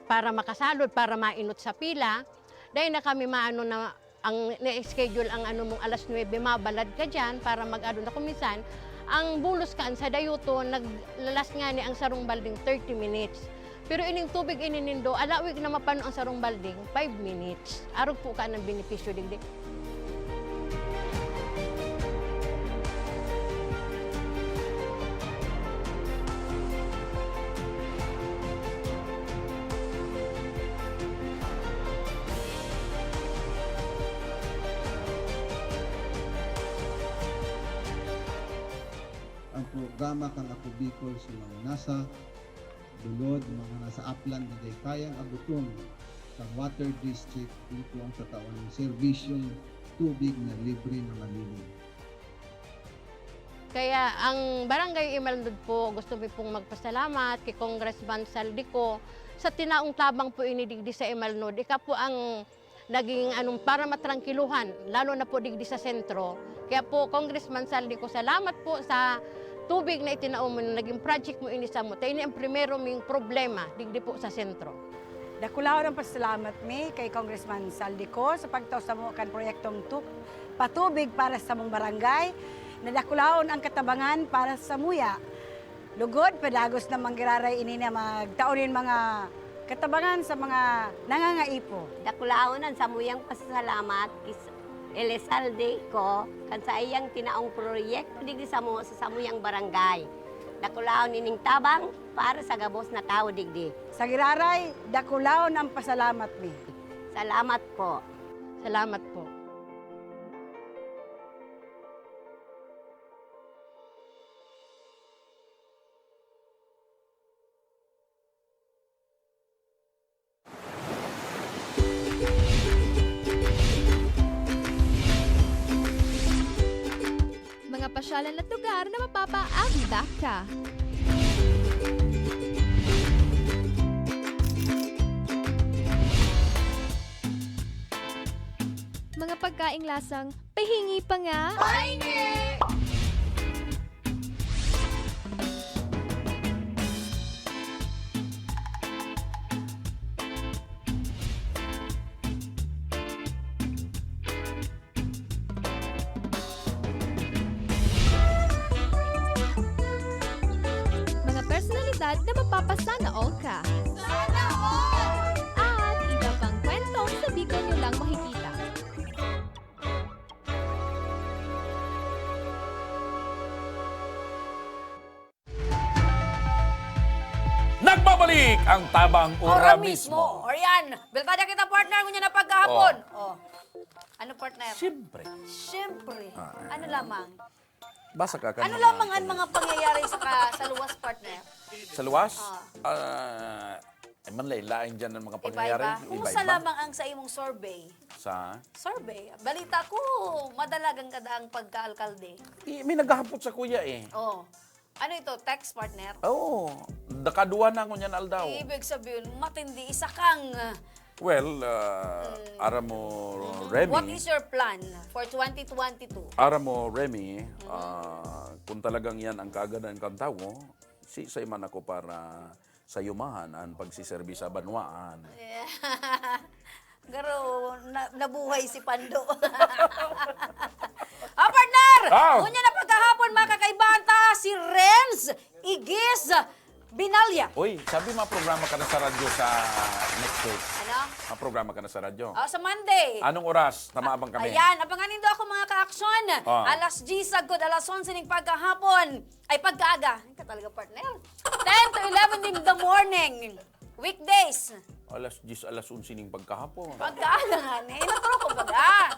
para makasalod, para mainot sa pila. Dai na kami maano na ang na-schedule ang ano mong alas nuebe, mabalad ka diyan para mag-ano na. Kung minsan, ang bulos kaan sa dayoton, naglalas ngani ang sarong balding thirty minutes. Pero ining tubig ini nindo, alawig na mapano ang sarong balding, five minutes. Arog po ka ng benepisyo digdi. Ang programa kan Ako Bicol sa mga nasa lulod, mga nasa aplan na dai kayang abuton kan water district, ito ang tatawan ng serbisyong tubig na libre na malinis. Kaya ang Barangay Imalnod po, gusto mi pong magpasalamat kay Congressman Saldico sa tinaong tabang po ini digdi sa Imalnod. Ika po ang naging, anong, para matrangkiluhan, lalo na po digdi sa sentro. Kaya po, Congressman Saldico, salamat po sa tubig na itinao mo, na naging project mo ini samo. Ta ini ang primero ming problema digdi po sa sentro. Dakulaon ang pasalamat mi kay Congressman Saldico sa pagtao samo kan proyektong tu-, patubig para sa samong barangay, na dakulaon ang katabangan para sa samuya. Lugod, padagos na manggiraray ini na magtao nin mga katabangan sa mga nangangaipo. Dakulaon an samuyang pasasalamat ki Elizalde Co kan saiyang tinaong proyekto digdi samo sa samuyang barangay. Dakulaon ining tabang para sa gabos na tawo digdi. Sa giraray, dakulaon ang pasalamat mi. Salamat po. Salamat po. Mga pasyalan at lugar na mapapa-Avi back ka. Mga pagkaing lasang pahingi pa nga. Pahingi! Mga personalidad na mapapasana all ka. Sana all! At iba pang kwentong sa Bicol nyo lang makikita. Nagbabalik ang Tabang Ora Mismo. Orian, biltada kita, partner, ngunyan na pagkahapon. Oh. Oh. Ano, partner? Siyempre. Siyempre. Ah, ano lamang? Basa ka kan Ano mga lamang ang mga pangyayari sa ka-, sa luwas, partner? Sa luwas? Ah. Ah, ay, manlain-lain dyan ang mga pangyayari. Iba-iba. Kumusta lamang ang sa imong survey? Sa? Survey. Balita ko, madalagan ka daang pagka-alkalde. Eh, may naghahapot sa kuya eh. Oh. Ano ito? Text, partner? Oo. Dakaduwa na ngunyan aldaw. Ibig sabihin, matindi isa kang, ah, Well, ah, Mm. aram mo, Mm. Remy. What is your plan for twenty twenty-two? Aram mo, Remy, Mm. ah, kung talagang yan ang kaagadan kan tawo, siisay man ako para sayumahan an pagsiserbi sa banwaan. Yeah. Pero na-, nabuhay si Pando. Ah, partner! Ah! Ngunyan na pagkahapon, mga kakaibahan ta, si Renz Igis Binalya. Uy, sabi, maprograma ka na sa radyo sa next week. Ano? Maprograma ka na sa radyo. Oh, sa Monday. Anong oras? Tama bang kami? Ayan, abangan nindo ako, mga ka-aksyon. Ah. Alas diyes sagkod alas onse ning pagkahapon. Ay, pagkaaga. Ay, ka talaga, partner. Ten to eleven in the morning. Weekdays. Alas diyes, alas onse ning pagkahapon. Pagkaalangan eh. Naturo ko baga.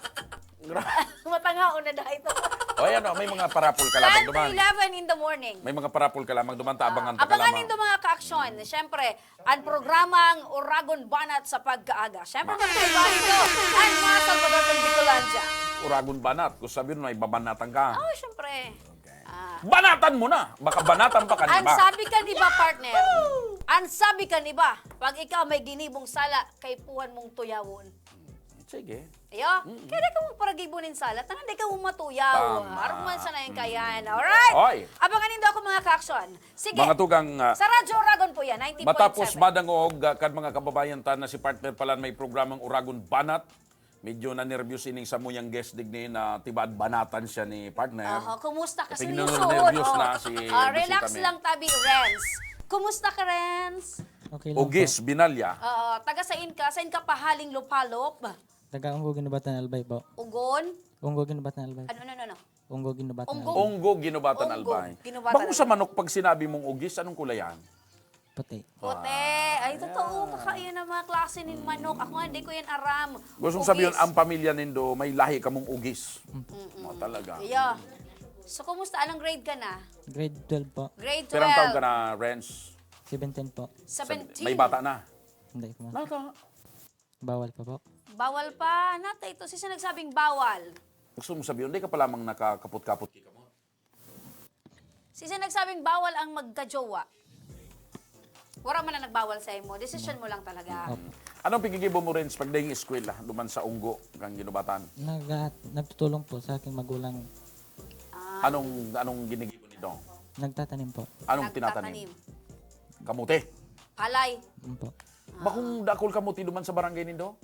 Gra- Matangaon na dahil ito. O yan o, may mga parapol ka lamang ten to duman. eleven in the morning. May mga parapol ka lamang duman, taabangan ta ka Abangan lamang. Nindo mga ka-aksyon. Siyempre, ang programang Uragon Banat sa Pagkaaga. Siyempre, mga kaibahan ko, ang mga Salvador ng Bicolandia. Uragon Banat, kung sabi nun ay babanatan ka. Oh, siyempre. Okay. Ah. Banatan mo na! Baka banatan pa ka ng Ang iba. Sabi kan iba, partner. Ang sabi kan iba, pag ikaw may ginibong sala, kaipuhan mong tuyawon. Sige. Ayo, kaya di ka magparagibo nin sala, tangan di ka matuyaw. Tama. Harap man sana yung kayan. Alright! Oy! Abangan nindo ako mga ka-aksyon. Sige. Mga tugang, ah, Sa Radyo Uragon po yan, ninety point seven. Matapos madangog ah, kan mga kababayan ta na si partner pala may programang Uragon Banat, medyo na-nervyos ining samuyang guest digni na tibaad banatan siya ni partner. Aha, kumusta ka? Kasi Seryoso, nanonervyos no? na si Ah, Lucy relax kami. Lang tabi, Renz. Kumusta ka, Renz? Okay lang Ugis, po. Binalya. Oo, taga sain ka? Sain ka pahaling lupalop? Taga Unggo Ginubatan Albay po. Ugon? Unggo Ginubatan Albay. Ano, ano, ano, ano? Unggo Ginubatan Unggo? Albay. Unggo Ginubatan Unggo Albay. Ginubatan Bako sa Albay. Manok pag sinabi mong ugis, anong kulay yan? Puti. Puti. Ay, totoo. Kakain ng mga klase nin manok. Ako nga, hindi ko yan aram. Gustong Ugis. Sabihin, ang pamilya nindo, may lahi kamong ugis. Mo talaga. Iya. So, kumusta? Anong grade ka na? Grade twelve po. Grade twelve. Pirang taon ka na, Renz? Seventeen po. Seventeen. May bata na. Hindi po. Nata. Bawal pa po. Bawal pa. Nata ito. Sino nagsabing bawal? Gusto mo sabihin, di ka pa lamang nakakapot-kapot kay kamot? Sino nagsabing bawal ang magkajowa? Wala man na nagbawal sa imo. Desisyon mo lang talaga. Opo. Anong pigigibo mo rin sa pagdaing eskwela, duman sa Unggo, kang Ginubatan? Nag, nagtutulong po sa aking magulang. Ah, Anong anong ginigibo nito? Nagtatanim po. Anong tinatanim? Kamote. Palay. Opo. Bakong dakol kamote duman sa barangay nindo?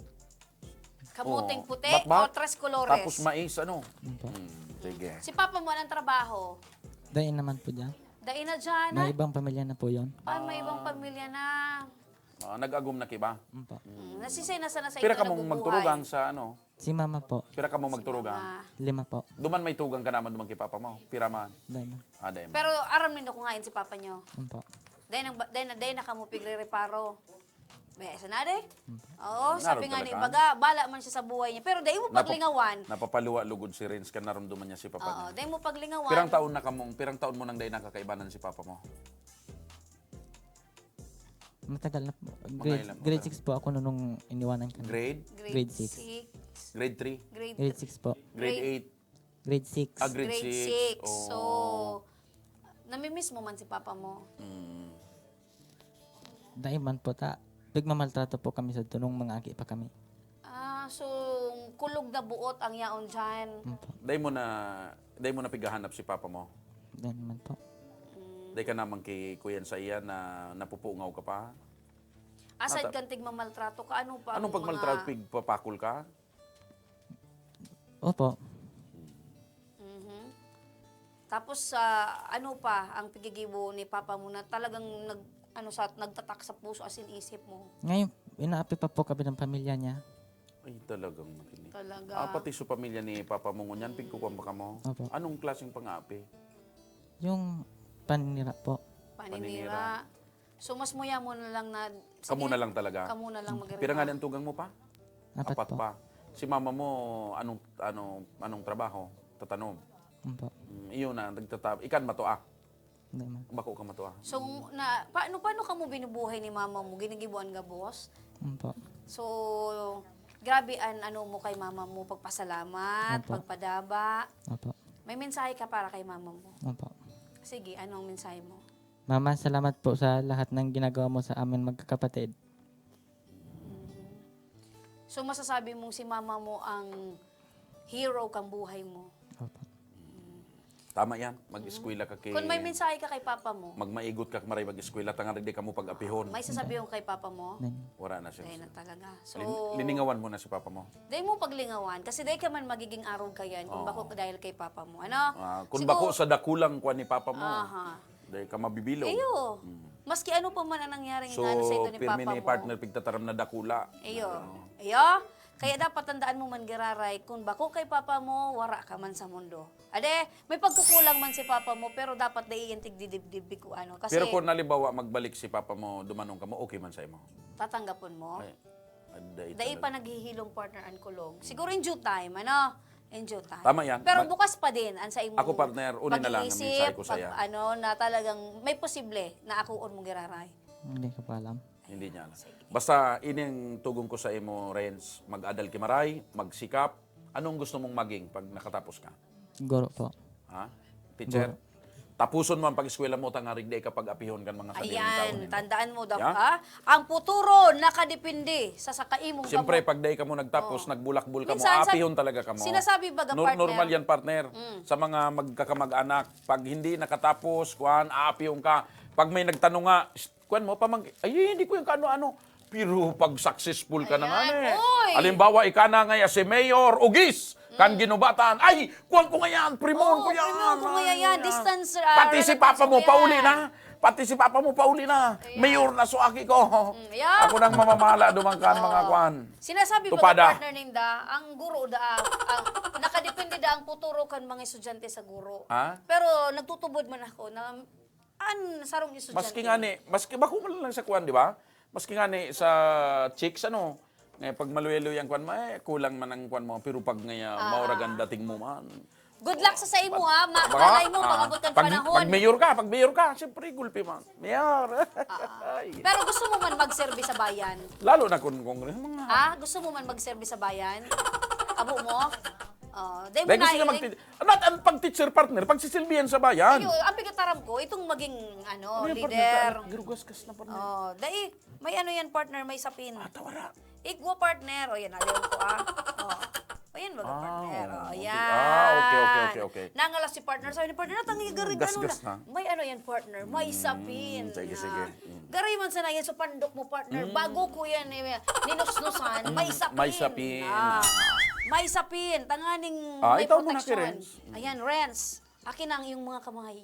Kamoteng Oh, puti batbat? O tres colores. Tapos mais, ano? Opo. Hmm, sige. Si Papa mo, anong trabaho? Dahil naman po dyan. Dai na dyan, May ha? Ibang pamilya na po yon. Ah, may ibang pamilya na. Ah, nag-agom na kiba? Opo. Mm, nasisay na sana sa Pira inyo kamong nabubuhay. Magturugang sa ano? Si mama po. Pira kamong Magturugang? Ah, Lima po. Duman may tugang ka naman duman ki papa mo? Pira man? Dahil na. Ah, dahil man. Pero aram nindo kung ngayon si Papa nyo. Opo. Dahil na, dahil na, dahil na kamo pigre-reparo. Be, sa na de? Oo, sabi Narog nga ni, talaga. Baga, bala man siya sa buhay niya. Pero dahil mo Napa- paglingawan. Napapaluwa lugod si Renz kan narumduman niya si papa Oo, niya. dahil mo paglingawan. Pirang taon na kamong, pirang taon mo nang dahil nakakaibanan si papa mo? Matagal na po. Mga Grade, ilan po grade kayo? six po ako nung iniwanan ko. Grade? Grade Grade six. six. Grade three? Grade, Grade six po. Grade eight? Grade six. Ah, grade grade six. six. Oh. So, namimiss mo man si Papa mo. Mm. Dahil man po ta, pigmamaltrato po kami sa tunong mga aki pa kami. Ah, so, kulog na buot ang yaon dyan. Opo. Dahil mo na, dahil mo na pighahanap si papa mo? Dahil naman po. Dahil ka naman kay kuyan sa iya na napupungaw ka pa? Aside Mata- kan tigmamaltrato ka, ano pa? Anong ang pagmaltrato? mga- Pigpapakol ka? Opo. Mhm. Tapos, ah, ano pa ang pigigibo ni Papa mo na talagang nag, ano, sa, nagtatak sa puso as in isip mo? Ngayon, inaapi pa po kami ng pamilya niya. Ay, talagang makinig. Talaga. Ah, pati sa pamilya ni papa mo ngunyan, pigkukuha pa ka mo? Opo. Anong klaseng pang-aapi? Yung paninira po. Paninira. So, mas muya mo na lang na, Kamo sige, na lang talaga? Kamo na lang mag- Pira nga ang tugang mo pa? Apat po. Pa. Si mama mo, anong, ano, anong trabaho? Tatanom. Opo. Mm, iyon na, nagtata-, ikan matua. Hindi man. Bako ka matua. So, na, paano, paano ka mo binubuhay ni mama mo? Ginigibuan gabos? Opo. So, grabe an ano mo kay mama mo, pagpasalamat, Opo. Pagpadaba. Opo. May mensahe ka para kay mama mo? Opo. Sige, anong mensahe mo? Mama, salamat po sa lahat ng ginagawa mo sa amin magkakapatid. So, masasabi mong si mama mo ang hero kang buhay mo? Opo. Tama yan. Mag-eskwela ka kay... Kung may mensahe ka kay papa mo, Magmaigot ka maray mag-eskwela, tangan di ka mo pag-apihon. May sasabihin kay papa mo? Then, Wala na siya. Dahil na talaga. So, Lin- liningawan mo na si papa mo. Dahil mo paglingawan, kasi dahil ka man magiging arog ka yan kung Oo. bako dahil kay papa mo. Ano? Ah, kung Siguro- bako sa dakulang kwan ni papa mo, Aha. dahil ka mabibilog. Iyo. Mm. Maski ano pa man ang nangyaring So, ano sa ito ni pirmi papa ni mo. Partner, pigtataram na dakula. Iyo. Oo. Iyo. Kaya dapat tandaan mo man, giraray, kung bako kay papa mo, wara ka man sa mundo. Ade, may pagkukulang man si papa mo, pero dapat dai yan tigdidibdib ko ano. Kasi Pero kung halimbawa magbalik si papa mo, dumanon ka mo, okay man sa imo? Tatanggapon mo? Ay, ay, dai Dai talaga. pa naghihilom, partner, ang kulong. Siguro in due time, ano? In due time. Tama yan. Pero Mag- bukas pa din ang sa imong Ako, partner, uni na lang ang pag-iisip, mensahe ko sa pag, iya. ano, na talagang may posible na akoon mo giraray. Hindi ko pa alam. Hindi niya alam. Sige. Basta, ining tugon ko sa imo, Renz, mag-adal ki maray, magsikap. Anong gusto mong maging pag nakatapos ka? Guro po. Ha? Teacher? Guro. Tapuson mo ang pag-eskwela mo, tangarig di ka pag-apihon kan mga sadiri Ayan, taon. tandaan mo daw, Yeah? ha? Ang futuro nakadepende sa, sa kaimong Siyempre, kamot. pag dai ka mo nagtapos, Oo. nagbulakbol ka mo, Minsan sa apihon talaga ka mo. sinasabi baga, Nor-, partner. normal yan, partner. Mm. Sa mga magkakamag-anak, pag hindi nakatapos, kuwan, aapihon ka. Pag may nagtanong nga, "Shh, kuwan mo, pamang-, ay, hindi ko yung kaano-ano." Pero pag successful ka na nga, Ayan. eh. Uy! Halimbawa, ika na nga si Mayor Ugis, kan Mm. Ginubatan. Ay, kuwan ko nga yan, primon Oo, ko yan. primon ko nga yan. Ay, Distance, ah, Pati si relatives papa ko mo, yan. pauli na. Pati si papa mo, pauli na. Ayan. Mayor na so aki ko. Mm, yeah. Ako nang mamamala, duman ka ang mga Oo. kwan. Sinasabi Tupada. baga, partner ninda, ang guro da, ang, nakadepende da ang futuro kan mga estudyante sa guro. Ha? Pero nagtutubod man ako na an sarong estudyante. Maski nga ni, maski bako man lang sa kwan, di ba? Maski nga ni sa chicks, ano, eh, pag maluya-luya ang kwan mo, eh, kulang man ang kwan mo, pero pag ngaya, Ah. mauragan dating mo man. Good luck sa, sa imo, ha? Ma-, Baka, malay mo, ah, mag-abot kang pag, panahon. pag mayor ka, pag mayor ka, siyempre, gulpi man. Mayor! Ah. Ay. Pero gusto mo man magserbi sa bayan? Lalo na kung, kung, mga Ah, gusto mo man magserbi sa bayan? Abo mo? Oh, dai mo Dahil gusto na niya i- magti-, not ang pag-teacher, partner, pagsisilbihan sa bayan. Ayo, ang pigataram ko, itong maging, ano, Ano yung partner? leader. Girugasgas na, partner. Oh, dai, may ano yan, partner, may sapin. Ah, tawara. Igwa, partner. O yan, aliw ko, ah. Oh. O yan, baga, Ah, partner. Oh, okay. yan. Ah, okay, okay, okay, okay. Nangalas si partner. Sabi ni partner, "Natanggi ka rin, ano Gasgas na? na. May ano yan, partner? May Mm, sapin." sige, sige. Ah. Mm. Gari man sana yan sa pandok mo, partner. Mm. Bago ko yan, eh, ninusnusan. Mm, May sapin. may sapin. Ah. May sapin. Tanganing Ah, may itaw mo na kay proteksyon. Renz. Mm. Ayan, Renz. Akin na ang iyong mga kamay.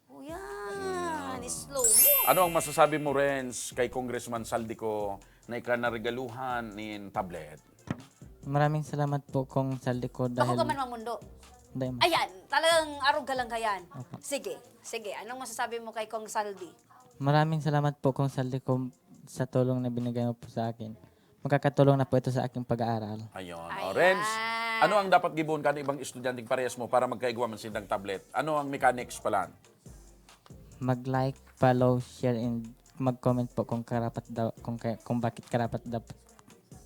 O yan, Ayan. slow mo. Ano ang masasabi mo, Renz, kay Congressman Zaldy Co na ika naregaluhan nin tablet? Maraming salamat po, Cong Zaldy Co, Bako dahil ka man mamundo. Dahil Ayan, talagang arog ka lang kayan. Opo. Sige, sige. Anong masasabi mo kay Cong Zaldy? Maraming salamat po, Cong Zaldy Co, sa tulong na binigay mo po sa akin. Makakatulong na po ito sa aking pag-aaral. Ayun. O, Ayan. Renz, ano ang dapat gibohon kan ibang estudyanteng parehas mo para magkaigwa man sindang tablet? Ano ang mechanics pala? Mag-like, follow, share, and mag-comment po kung karapat daw, kung kaya, kung bakit karapat dapat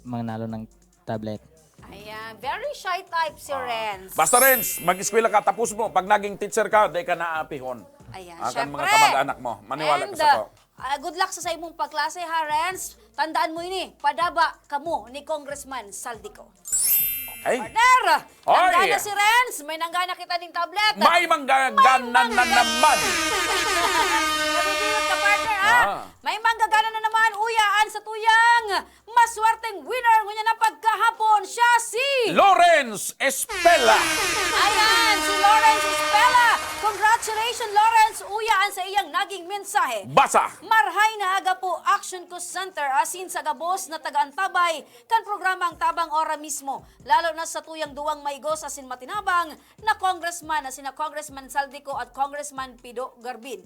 manalo ng tablet. Ayan, very shy type si Ah. Renz. Basta, Renz, mag-eskwela ka, tapos mo, pag naging teacher ka, di ka naapihon. Ayan, Ah, kan mga syempre. kamag-anak mo. Maniwala And, ka sa to. ah, good luck sa, sa imong pagklase, ha, Renz. Tandaan mo ini, padaba kamo ni Congressman Zaldy Co. Okay. Partner! Oy! Nanggana si Renz! May nanggana kita ning tablet! May manggagana May na mangga- naman! Nabibirot ka, partner, ha? Ah. May manggagana na naman, uya, an sa tuyang maswerteng winner ngunyan na pagkahapon, siya si Lawrence Espela! Ayan, si Lawrence Espela! Congratulations, Lawrence! Uya, an sa iyang naging mensahe. Basa! Marhay na aga po, Action Call Center, asin sa gabos na taga-antabay kan programang Tabang Ora mismo, lalo na sa tuyang duwang maigos asin matinabang na congressman na sina Congressman Zaldy Co at Congressman Pido Garbin.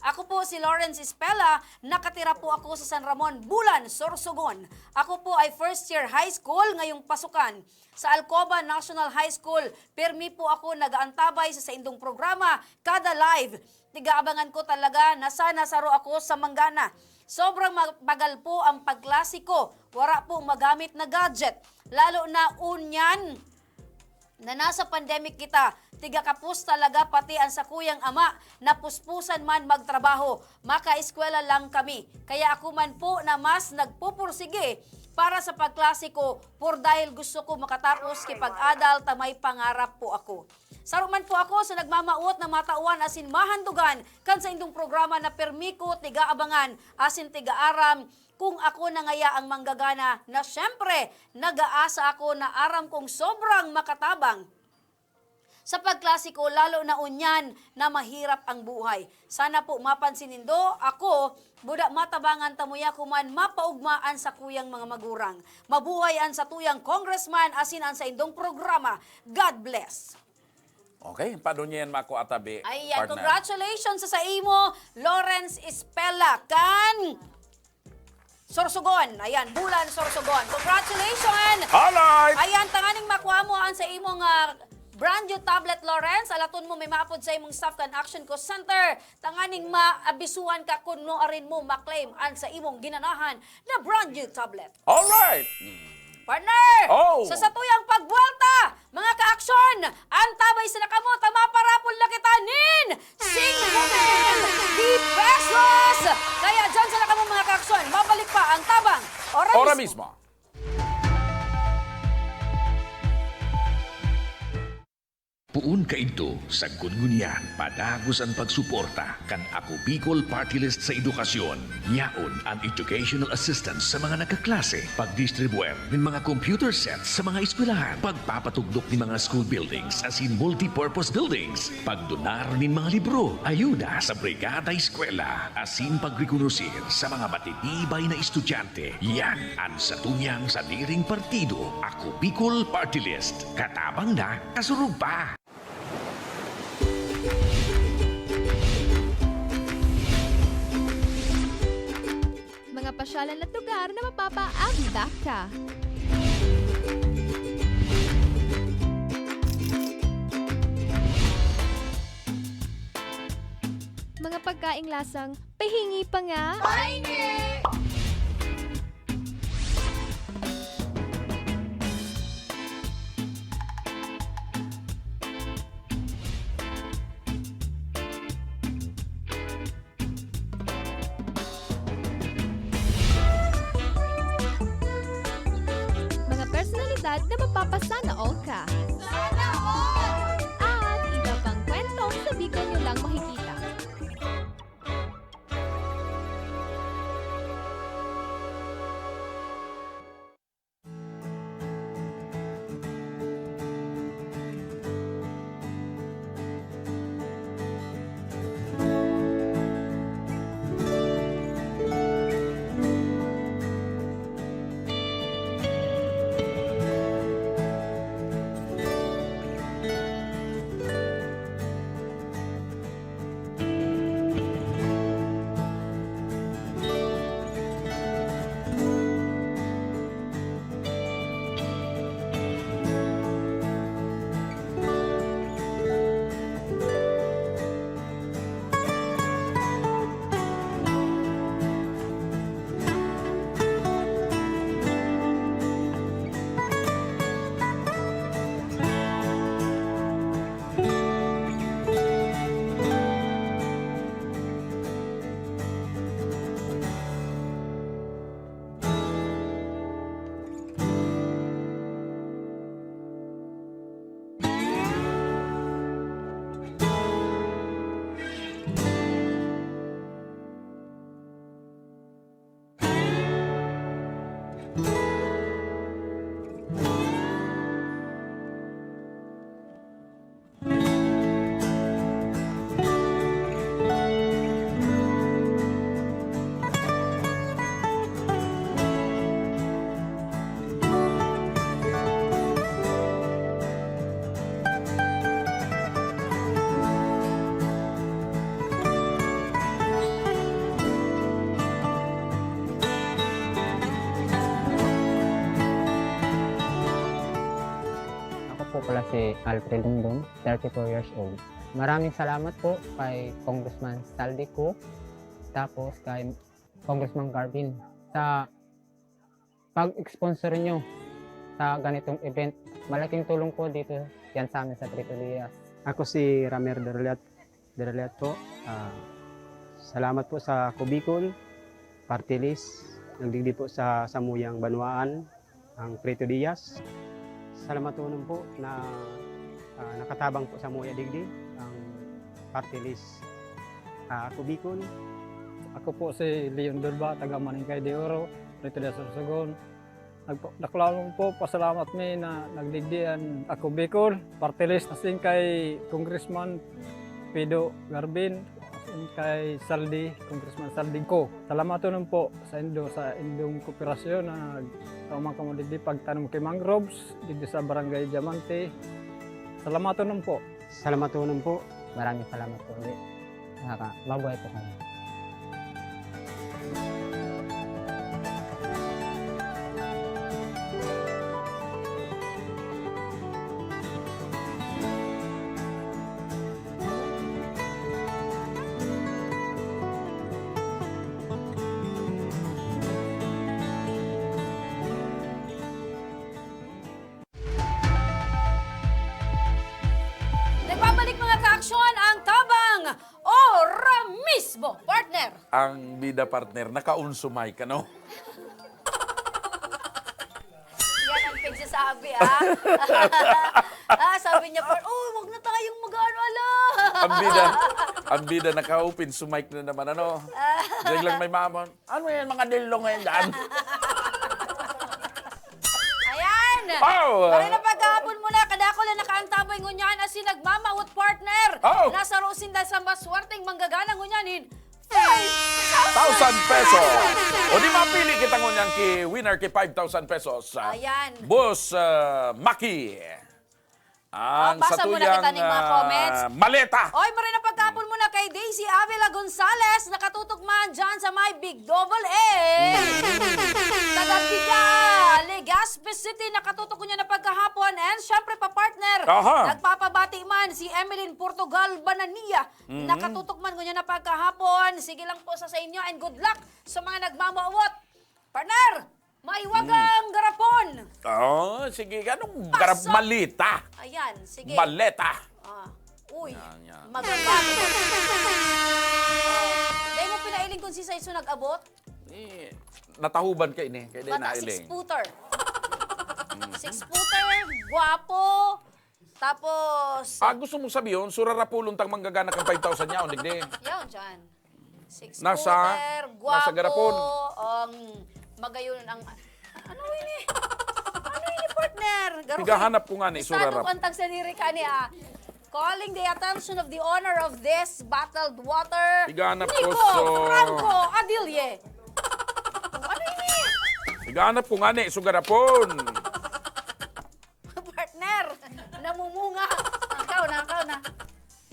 Ako po si Lawrence Espela, nakatira po ako sa San Ramon, Bulan, Sorsogon. Ako po ay first year high school ngayong pasukan. Sa Alcoba National High School, permi po ako nag-aantabay sa saindong programa kada live. Tig-aabangan ko talaga na sana saro ako sa manggana. Sobrang mabagal po ang pagklase ko. Wara pong magamit na gadget. Lalo na unyan na nasa pandemic kita. Tigakapos talaga pati ang sakuyang ama na puspusan man magtrabaho. Makaeskwela lang kami. Kaya ako man po na mas nagpupursige para sa pagklase ko, por dahil gusto ko makatapos ki pag-adal ta may pangarap po ako. Saro man po ako sa nagmamawot na matawan asin mahandugan kan saindong programa na permi ko tig-aabangan asin tig-aaram kung ako na ngaya ang manggagana na siyempre nag-aasa ako na aram kong sobrang makatabang Sa pagklasiko, lalo na unyan na mahirap ang buhay. Sana po mapansin nindo, ako, buda matabangan ta muya kuman mapaugma an sakuyang mga magurang. Mabuhay an satuyang congressman asin an saindong programa. God bless. Okay, paano niya yan mako atabi, Ayan, partner? Congratulations sa, sa imo, Lawrence Espela, kan Sorsogon. Ayan, Bulan Sorsogon. Congratulations! Alright! Ayan, tanganing makuha mo ang sa imong ah, brand new tablet, Lawrence. Alaton mo, may maapod sa imong staff kan Action Co Center. Tanganing maabisuhan ka kung nuarin mo maklaim ang sa imong ginanahan na brand new tablet. Alright! Partner! Oh! Sa satuyang pagbuwelta, mga ka-aksyon, antabay sa nakamot ang maparapol na kita nin singko mil pesos! Kaya dyan sa nakamot, mga ka-aksyon, mabalik pa ang tabang. Ora, Ora mismo. Mismo. Poon kaidto, sagkod ngunyan, padagos an pagsuporta kan Ako Bicol Party List sa edukasyon. Yaon an educational assistance sa mga nagkaklase, pagdistribuer nin mga computer sets sa mga eskwelahan, pagpapatugdok nin mga school buildings asin multipurpose buildings, pagdonar nin mga libro, ayuda sa Brigada Eskwela, asin pagrekonosir sa mga matitibay na estudyante. Yan an satuyang sadiring partido, Ako Bicol Party List. Katabang na, kasurog pa! Mga pasyalan at lugar na mapapaabot ka. Mga pagkaing lasang pahingi pa nga. Mga personalidad na mapapasana all ka. Sana all! At iba pang kwento sa Bicol nyo lang makikita. Ako po pala si Alfred Dundon, thirty-four years old. Maraming salamat po kay Congressman Saldi Cu, tapos kay Congressman Garvin sa pag-sponsor nyo sa ganitong event. Malaking tulong po dito yan sa amin sa Trito Diaz. Ako si Ramer Derliat, Derliat po. Ah, salamat po sa Kubicol, Party List, nagdigdi po sa samuyang banwaan, ang Trito Diaz. Salamatonon po na ah, nakatabang po sa muya digdi, ang Party List. Ah, ako Bicol. Ako po si Leon Durba, taga Maningkay de Oro, Trito de Sorsogon. Nagpa-, dakulanon po, pasalamat mi na nagdigdi an Ako Bicol, Party List, asin kay Congressman Pido Garbin, asin kay Saldi, Congressman Saldi Co. Salamaton po saindo sa indong kooperasyon na nagtao man kamo digdi pagtanom ki mangroves digdi sa Barangay Diamante. Salamaton po. Salamaton po. Maraming salamat po ulit. Nakaka-, mabuhay po kayo. Nagbabalik, mga ka-aksyon, ang Tabang Ora Mismo, partner. Ang bida, partner, naka-on sa mic, ano? Yan ang pagsasabi, ah. Ah, sabi niya, par-, "Oh, wag na tayong mag-ano, ala." Ang bida, ang bida, naka-open sa mic na naman, ano? Ah. Biglang may mamon. Ano yan, mga dilong yan dyan? Ayan! Oh! Maray na pagkahapon muna, kadakul na nakaantabay ngunyan, asin nagmamawot, partner. Oh! Nasaro sinda sa maswerteng manggagana ngunyan nin five thousand pesos. O di mapili kita ngunyan ki winner ki five thousand pesos. Ah, ayan. Boss, ah, Maki. Ang Ah, basa muna satuyang, kita ning mga ah, comments. Maleta. Oy, maray na pagkahapon muna kay Daisy Avila Gonzales, nakatutok man dyan sa may Big Double A. Mm. Taga Tiga, Legazpi City, nakatutok niya na pagkahapon. And syempre, pa-partner, Aha. nagpapabati man si Emeline Portugal Banania. Mm. Nakatutok man ngunyan na pagkahapon. Sige lang po sa, sa inyo and good luck sa mga nagmamawot. Partner, mahiwagang Mm. garapon. Oh, sige. Anong Paso. garap-, malita? Ayan, sige. Maleta. Ah, uy, Yan, yan. maganda. Oh. Dahil mo pinailing kung si Saiso nag-abot? Eh, natahuban ka ini. Kaya di Bata, nailing. six-footer. Mm. Six-footer, gwapo. Tapos, Ah, gusto mong sabihin, surarapulon tang manggagana kang five thousand niya, o, digdi? Yaon dyan. Six Nasa, footer, nasa gwapo, garapon. ang magayon, ang, ano ini? Ano ini, partner? Garo Pigahanap ko nga ni, Bisan surarap. ang antag sa lirika niya. Calling the attention of the owner of this bottled water, Pigahanap ko Nico sa Franco Adilye. Ano ini? Pigahanap ko nga ni, sugarapon. Partner, namumunga. Nakaw na, nakaw na.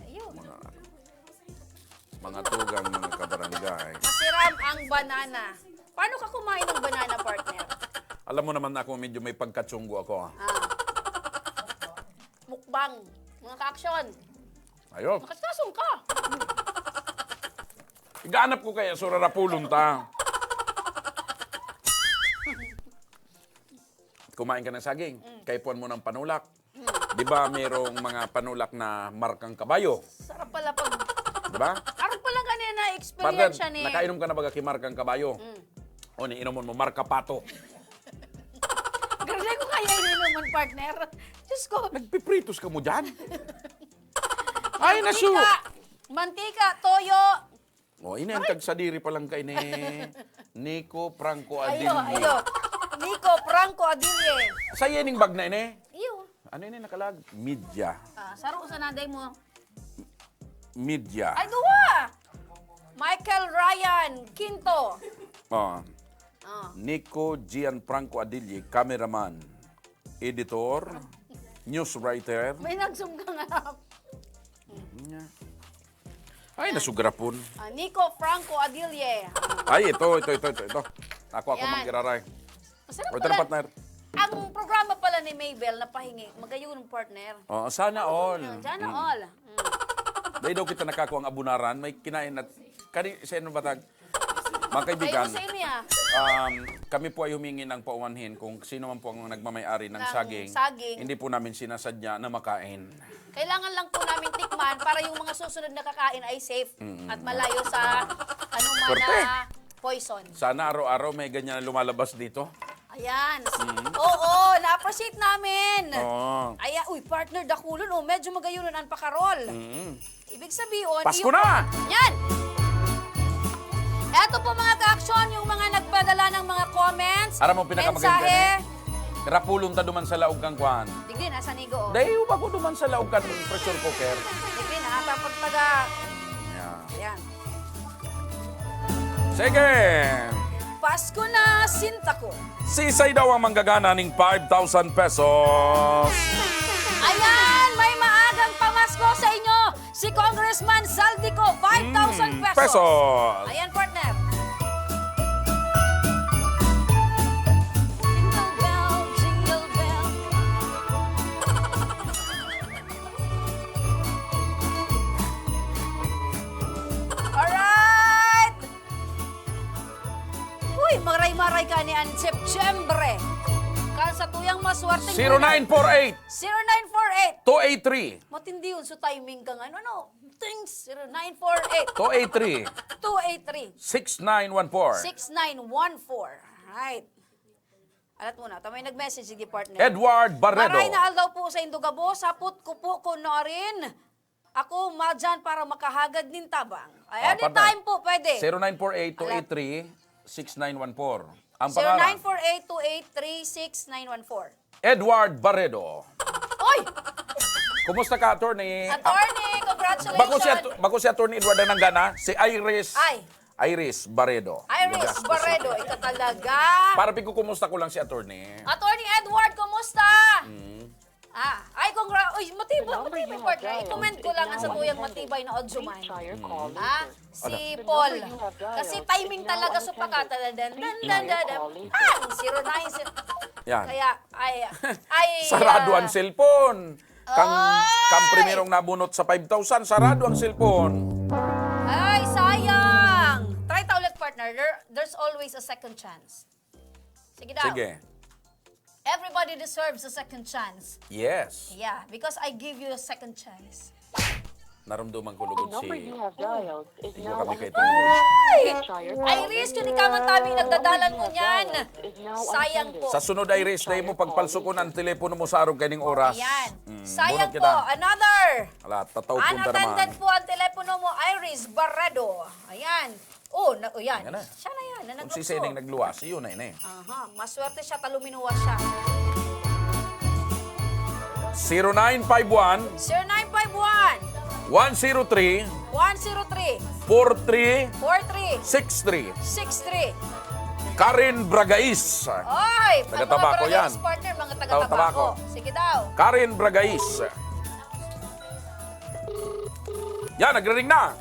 Ayun. Mga, mga tugang, mga kabarangay. Masiram ang banana. Paano ka kumain ng banana, partner? Alam mo naman na ako, medyo may pagkatsunggo ako, ah. Ah. Mukbang. Mga ka-aksyon. Ayos. Makasasong ka. Iganap ko kaya, surarapulon ta. Kumain ka ng saging, Mm. kaipuhan mo ng panulak. Mm. Di ba, merong mga panulak na markang kabayo? Sarap pala pag Di ba? Arog pala ganyan na Partner, experience siya ni nakainom ka na baga ki markang kabayo? Mm. O, ni inomon mo, marka pato. Grabe ko kaya ininuman, partner. Diyos ko. Nagpipritos ka mo dyan? Ay, nasu- Mantika, mantika, toyo, Oh, ini ang Aray! tagsadiri pa lang kay ni Nico Franco Ayo, Adilio. ayo. Nico Franco Adilio. Sa ining bag na ini? Iyo. Ano ini nakalag? Media. Ah, saro sa nanday mo. Media. Ay, duwa! Michael Ryan Quinto. Oh. Ah. Nico Gianfranco Adilio, cameraman, editor, news writer. May nagsum ka nga. Nga. Ay, nasugarapon. Ah, Nico Franco Adilye. Ay, ito, ito, ito, ito, ito. Ako, ako Yan. manggiraray. Masarap Ito na, pala. partner. Ang programa pala ni Mabel na pahingi, magayon, partner. Oo, sana all. Sana Mm. all. Mm. Dahil daw kita nakakuha ang abunaran, may kinain at kani, sa inong batag. Mga kaibigan, Ayun sa inyo, ah. um, kami po ay humingi ng paumanhin kung sino man po ang nagmamay-ari ng Ng saging. saging. Hindi po namin sinasadya na makain. Kailangan lang po namin tikman para yung mga susunod na kakain ay safe Mm. at malayo sa anumang Korte. na poison. Sana araw-araw may ganyan na lumalabas dito. Ayan. Mm. Oo, na-appreciate namin. Oo. Ayan, uy, partner, dakulon, oh, medyo magayunon ang pakarol. Mm. Ibig sabihin, Pasko iyo na! po. Yan! Eto po, mga ka-aksyon, yung mga nagpadala ng mga comments, Aram mo, pinakamaganda mensahe. Rapulon ta duman sa laog kang kwan. Digdi, nasa nigo, oh. Dahil bako duman sa laog kan pressure cooker. Digdi na, tapos taga- Yeah. Ayan. Sige. Pasko na, sinta ko. Sisay daw ang manggagana ning five thousand pesos? Ayan, may maagang pamasko sa inyo. Si Congressman Zaldy Co, five thousand Mm, pesos. pesos. Ayan, partner. Jingle bell, jingle bell. Alright! Uy, maray-maray ka ni an September. Kan sa tuyang maswerteng Zero nine four eight. Zero nine four eight. Two eight three. Matindi yun. So, timing ka nga. Ano, no? Thanks. Zero nine four eight. Two eight three. Two eight three. Six nine one four. Six nine one four. Right. Alat mo na. Tamay nag-message, sige, partner. Edward Barredo. Maray na aldaw po sa Indugabo. Sapot ko po kung narin. Ako, madyan para makahagad nin tabang. Ay, Ah, partner. Anytime po, pwede. Zero nine four eight two eight three six nine one four. Ang pangalan? Zero nine four eight two eight three six nine one four. Edward Barredo. Oy! Kumusta ka, attorney? Attorney, congratulations. Bako si At-, bako si Attorney Edward ang nanggana, si Iris. Ay. Iris Barredo. Iris Barredo, ikaw talaga. Para pigkukumusta ko lang si attorney. Attorney Edward, kumusta? Mm. Ah, ay, congra-, uy, matibay, matibay, partner. I-comment ko lang ang sa tuyang matibay na audio man. Ah, si Paul. Kasi timing talaga, so pakataladan, dan, dan, dan, dan. Ah, zero nine, zero. Yan. Kaya, ay, ay, Sarado ah, ang cellphone. Kang, Ay! kang primerong nabunot sa five thousand, sarado ang cellphone. Ay, sayang. Try ta ulit, partner. There, there's always a second chance. Sige daw. Sige. Everybody deserves a second chance. Yes. Yeah, because I give you a second chance. Naramdaman ko lugod si Number you have dialed is Igwa now kami on kay the Tony. Ay! Try your call Iris, kung ikaw man tabi nagdadalan mo niyan. Sayang po. Sa sunod, Iris, dai mo pagpalsukon ang telepono mo sa arog kaining oras. Ayan. Mm, Sayang bunot po. Kita. Another. Ala, tataw punta naman. Unattended po ang telepono mo, Iris Barredo. Ayan. Oh, na, oh, yan. Ayan na. Siya na yan, na Kung si nagtukso. Seneng nagluwas, yun na yun eh. Aha, maswerte siya, taluminuwas siya. Zero nine five one. Zero nine five one. One zero three. One zero three. Four three. Four three. Six three. Six three. Karen Bragais. Oy, Taga ang mga Tabaco Bragais yan. Partner, mga taga Taga Tabaco. Tabaco. Sige daw. Karen Bragais. Yan, nagre-ring na.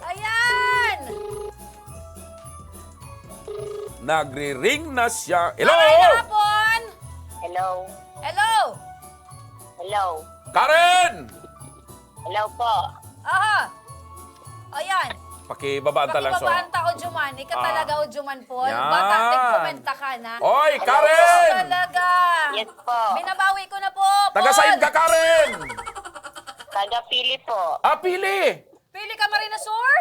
Ayan! Nagre-ring na siya. Hello? Maray na hapon! Hello. Hello! Hello. Karen! Hello po. Aha! Ayan. Pakibabaan ta lang, so. Pakibabaan ta, Ojuman. Ika Ah. talaga, Ojuman, Paul. Yan. Bata, tigkomenta ka na. Oy, Hello. Karen! Talaga. Yes po. Binabawi ko na po, Taga Paul. Saan ka, Karen? Taga Pili po. Ah, Pili! Pili ka, Marina Sur?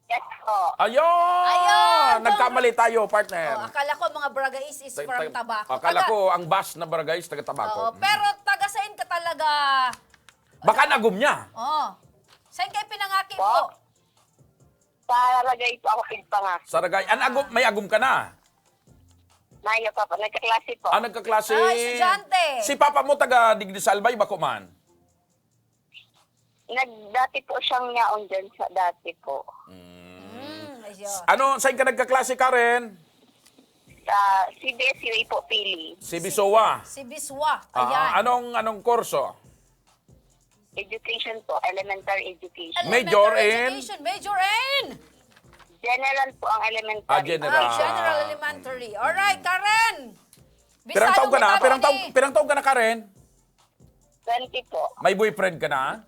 Yes po. Ayun! Ayun, Nagkamali tayo, partner. Oh, akala ko mga Bragais is Ta-, from ta-, Tabaco. akala Taga ko ang bus na Bragais, taga Tabaco. Oo, Mm. pero taga saan ka talaga? Baka nagum niya. Oh. Saan kayo pinangaki Po? po? Sa Ragay po ako pinangaki. Sa Ragay. An agum, may agum ka na? Mayo pa po. Nagkaklase po. Ah, nagkaklase. Ah, estudyante. Si papa mo taga digdi sa Albay, bako man? Nag-, dati po siyang yaon dyan sa dati po. Mm. Mm, ayun. Ano, saan ka nagkaklase, Karen? Sa C B S U A po, Pili. Si Bisowa. Si Biswa. Ah, Ayan. anong, anong kurso? Education po, elementary education. Elementary Major in? education. Major in? General po ang elementary. Ah, general. Ah, general elementary. Alright, Karen. Bisado Pirang taon ka mo na? tabo Pirang taon, ni pirang taon ka na, Karen? Twenty po. May boyfriend ka na?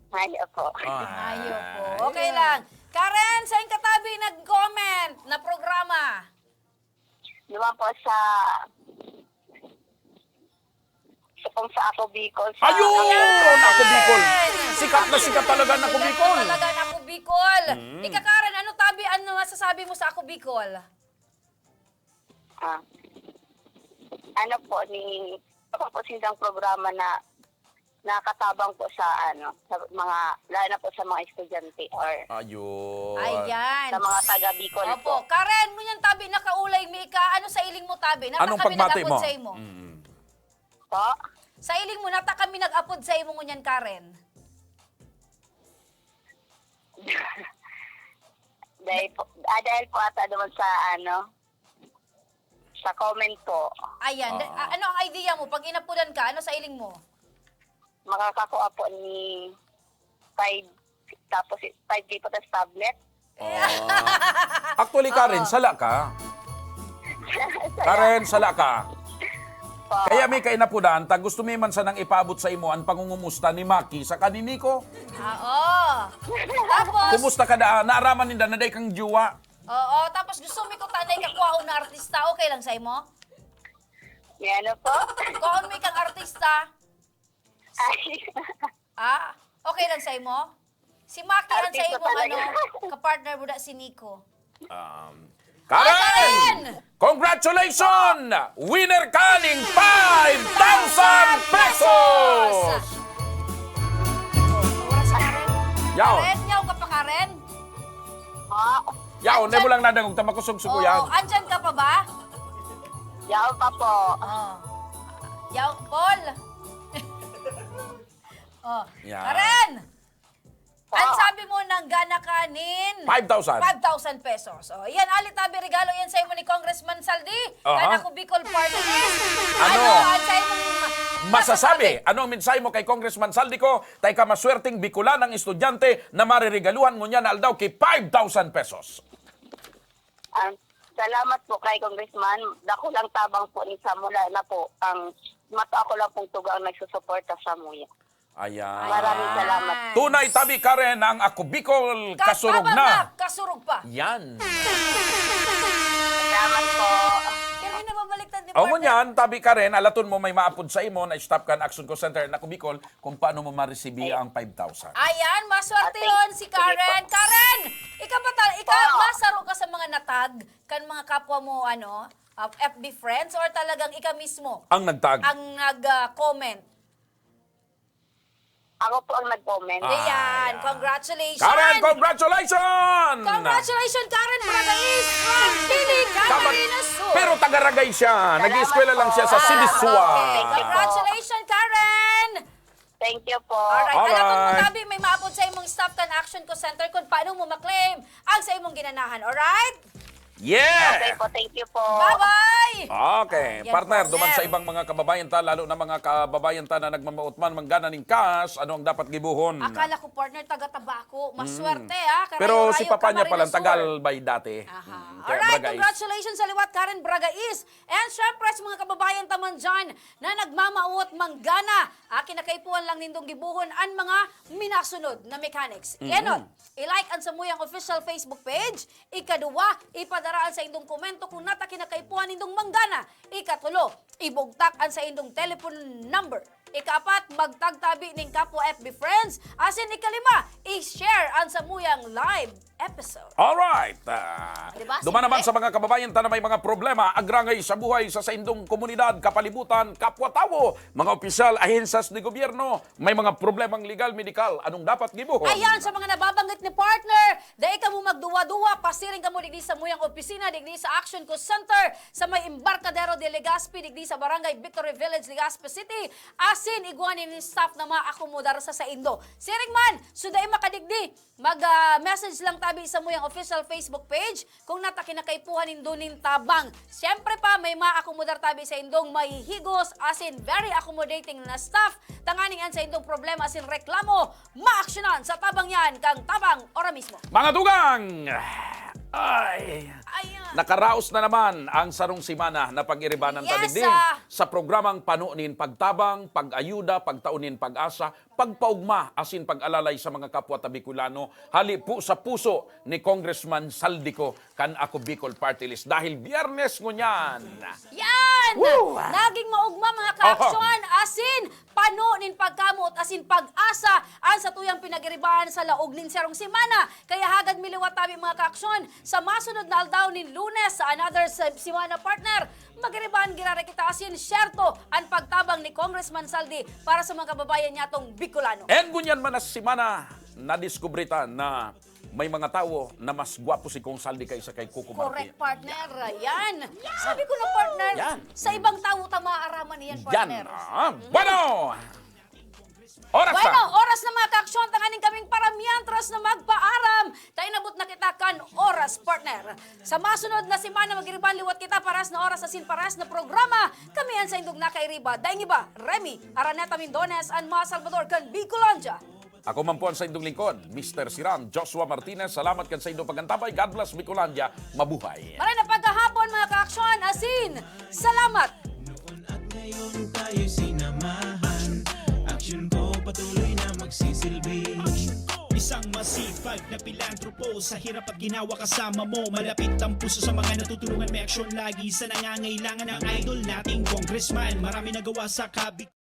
Ay, opo. Ah. Ay, opo. Okay lang. Karen, saan ka tabi nag-comment na programa? Di ba po sa, sa kung sa Ako Bicol, sa Ayun! Ako Bicol. Sikat na sikat talaga ang Ako Sikat Bicol. na talaga ang Ako Bicol. Mm. Ika, Karen, ano tabi, ano masasabi mo sa Ako Bicol? Ah, ano po, ni, ano po sindang programa na nakatabang po sa ano, sa mga, lalo na po sa mga estudyante or Ayun. Ayan. Sa mga taga Bicol Opo. po. Karen, ngunyan tabi nakaulay mi ika. Ano sa iling mo tabi? Nata Anong kami pagmati nag-apod mo? sa imo. Mm. Po? Sa iling mo, nata kami nag-apod sa imo ngunyan, Karen. dahil po, ah, dahil po ata naman sa ano, sa comment po. Ayan. Da- Oo. ah, ano ang idea mo? Pag inapudan ka, ano sa iling mo? Makakakuha po ni five, tapos five K po tas tablet. Oh. Actually, Karen, Oo. sala ka. Karen, sala ka. Po. Kaya may kainapudan, ta gusto mi man sanang ipaabot sa imo ang pangungumusta ni Maki sa kaniniko. Oo. Tapos, Kumusta ka daan? Naaraman ninda na day kang juwa. Oo, tapos gusto mi ko tanay ka kuhaon na artista. Okay lang sa imo? May ano po? Kuhaon mi kang artista. Ay. Ah, okay lang sa imo? Si Maki ang sa Artista imong talaga. ano, kapartner mo na si Nico. Um, Karen! Karen! Congratulations! Winner ka ning five thousand pesos! Oras, Karen. Yaw. Karen, yaw ka pa, Karen? Ah, Yaw, ne mo lang nadangog ta makusog-sugo yan. Oo, andyan ka pa ba? Yaw pa po. Oh. Yaw, Paul. Oh, Yan. Karen! Ang sabi mo, nanggana ka nin five thousand. Five thousand pesos. Oh, yan, ali tabi, regalo yan sa imo ni Congressman Saldi. Aha. Kan ako Bicol Party List. Ano? Ano ang sa imong ma- Masasabi? Ano ang mensahe mo kay Congressman Saldi ko? Tay ka maswerteng Bicolanang estudyante na mariregaluhan ngunyan na aldaw ki five thousand pesos. Ah, salamat po kay Congressman. Dakulang tabang po ni sa mula na po ang mato ako lang pong tugang nagsusuporta sa muya. Ayan. Maraming salamat. Tunay tabi ka rin ang Ako Bicol, kasurog na. Kasurog pa. Yan. Salamat po. Pero yung nababaliktad ni O partner. ngunyan, tabi ka rin, alaton mo may maapod sa imo na staff kan Action Call Center na Ako Bicol kung paano mo maresibi ang five thousand. Ayan, maswerte Ah, thank- yun si sige po. Karen. Karen, ikaw ba ta- ikaw, Wow. masaro ka sa mga natag kan mga kapwa mo, ano, ah, F B friends or talagang ikaw mismo Ang nagtag. ang nag-comment? Ako po ang nag-comment. Ah, Ayan, yeah. Congratulations! Karen, congratulations! Congratulations, Karen Bragais from Pili, Camarines Sur! Pero taga-Ragay siya. Nag-ieskwela lang siya sa Siliswa. Okay, congratulations, Karen! Thank you po. Alright, Alright. Alam mo, tabi, may maapod sa imong staff kan Action Call Center kung paano mo ma-claim ang sa imong ginanahan. Alright? Yeah! Okay po, thank you po. Bye-bye! Okay, Yan partner, po. duman sa Sir. ibang mga kababayan ta, lalo na mga kababayan ta na nagmamaot man, manggana ning cash, ano ang dapat gibuhon? Akala ko, partner, taga-Tabaco. Maswerte, ah. Karayo-rayo, Pero si papa niya Camarines palang Sur. tagal bay dati. Aha. Mm, kaya Alright, Bragais. Congratulations sa liwat, Karen Bragais. And syempre, sa mga kababayan ta man dyan na nagmamaot, manggana, akin na kaipuhan lang nindong gibuhon ang mga minasunod na mechanics. Mm. Enot, i-like ang samuyang official Facebook page. Ikaduwa, ipadara ang sa indong komento kung nata kinakaipuhan nindong manggana. Ikatulo, ibugtak ang sa indong telephone number. Ikaapat, magtagtabi ning kapwa F B friends. Asin ikalima, i-share ang samuyang live episode. Alright. Ah, Di ba? duman Simple. naman sa mga kababayan ta na may mga problema, agrangay sa buhay sa saindong komunidad, kapalibutan, kapwa-tawo, mga opisyal, ahensas ni gobyerno, may mga problemang legal, medikal, anong dapat gibuhon? Ayan, sa mga nababanggit ni partner, dai kamo magduwa-duwa, pasiring kamo digdi sa muyang opisina, digdi sa Action Call Center, sa may Embarcadero de Legazpi, digdi sa Barangay Victory Village, Legazpi City. Asin igwa nin staff na maakomodar sa saindo. Siring man, so dai makadigdi, mag, ah, message lang tabi sa muyang official Facebook page kung nata kinakaipuhan nindo nin tabang. Siyempre pa, may maakomodar tabi sa indong mahihigos asin very accommodating na staff tanganing an sa indong problema asin reklamo maaksyonan sa tabang yan kang tabang ora mismo. Mga tugang! Ay! Ayan. Nakaraos na naman ang sarong semana na pag-iribanan ta Yes, digdi ah. sa programang Pano nin Pagtabang, Pag-ayuda, Pagtao nin Pag-asa, pagpaugma asin pag-alalay sa mga kapwa ta Bicolano, hali po sa puso ni Congressman Saldico kan Ako Bicol Party List. Dahil Biyernes ngunyan. Yan! Woo! Naging maugma, mga Oho. kaaksyon, asin pano nin pagkamot asin pag-asa an satuyang pinagiribahan sa laog nin sarong semana. Kaya hagad mi liwat tabi, mga kaaksyon, sa masunod na aldaw nin Lunes sa another se-, semana, partner. Magiribahan giraray kita asin syerto an pagtabang ni Congressman Saldi para sa mga kababayan niyatong Bicolano. And ngunyan man na semana, nadiskubre ta na may mga tawo na mas gwapo si Kong Saldi kaysa kay Coco Martin. Correct, partner. Yan. Sabi ko na, partner, Yan. sa ibang tawo ta maaaraman yan, Yan. partner. Ah, bueno! Oras Bueno, na. oras na, mga kaaksyon, tanganing kaming paramientras na magpaaram. Ta inabot na kita kan oras, partner. Sa masunod na semana, magiribahan liwat kita paras na oras asin paras na programa. Kami an saindong nakairiba. Daing iba, Remy Araneta Mindones, an mga Salvador kan Bicolandia. Ako man po ang saindong lingkod, Mister Siram Joshua Martinez. Salamat kan saindong pag-antabay. God bless Bicolandia. Mabuhay. Maray na pagkahapon, mga kaaksyon, asin salamat. Noon at ngayon tayo'y sinamahan. Aksyon ko patuloy na magsisilbi. Isang masipag na pilantropo, sa hirap at ginawa kasama mo. Malapit ang puso sa mga natutulungan, may aksyon lagi sa nangangailangan. Ang idol nating congressman, marami nagawa sa kabig-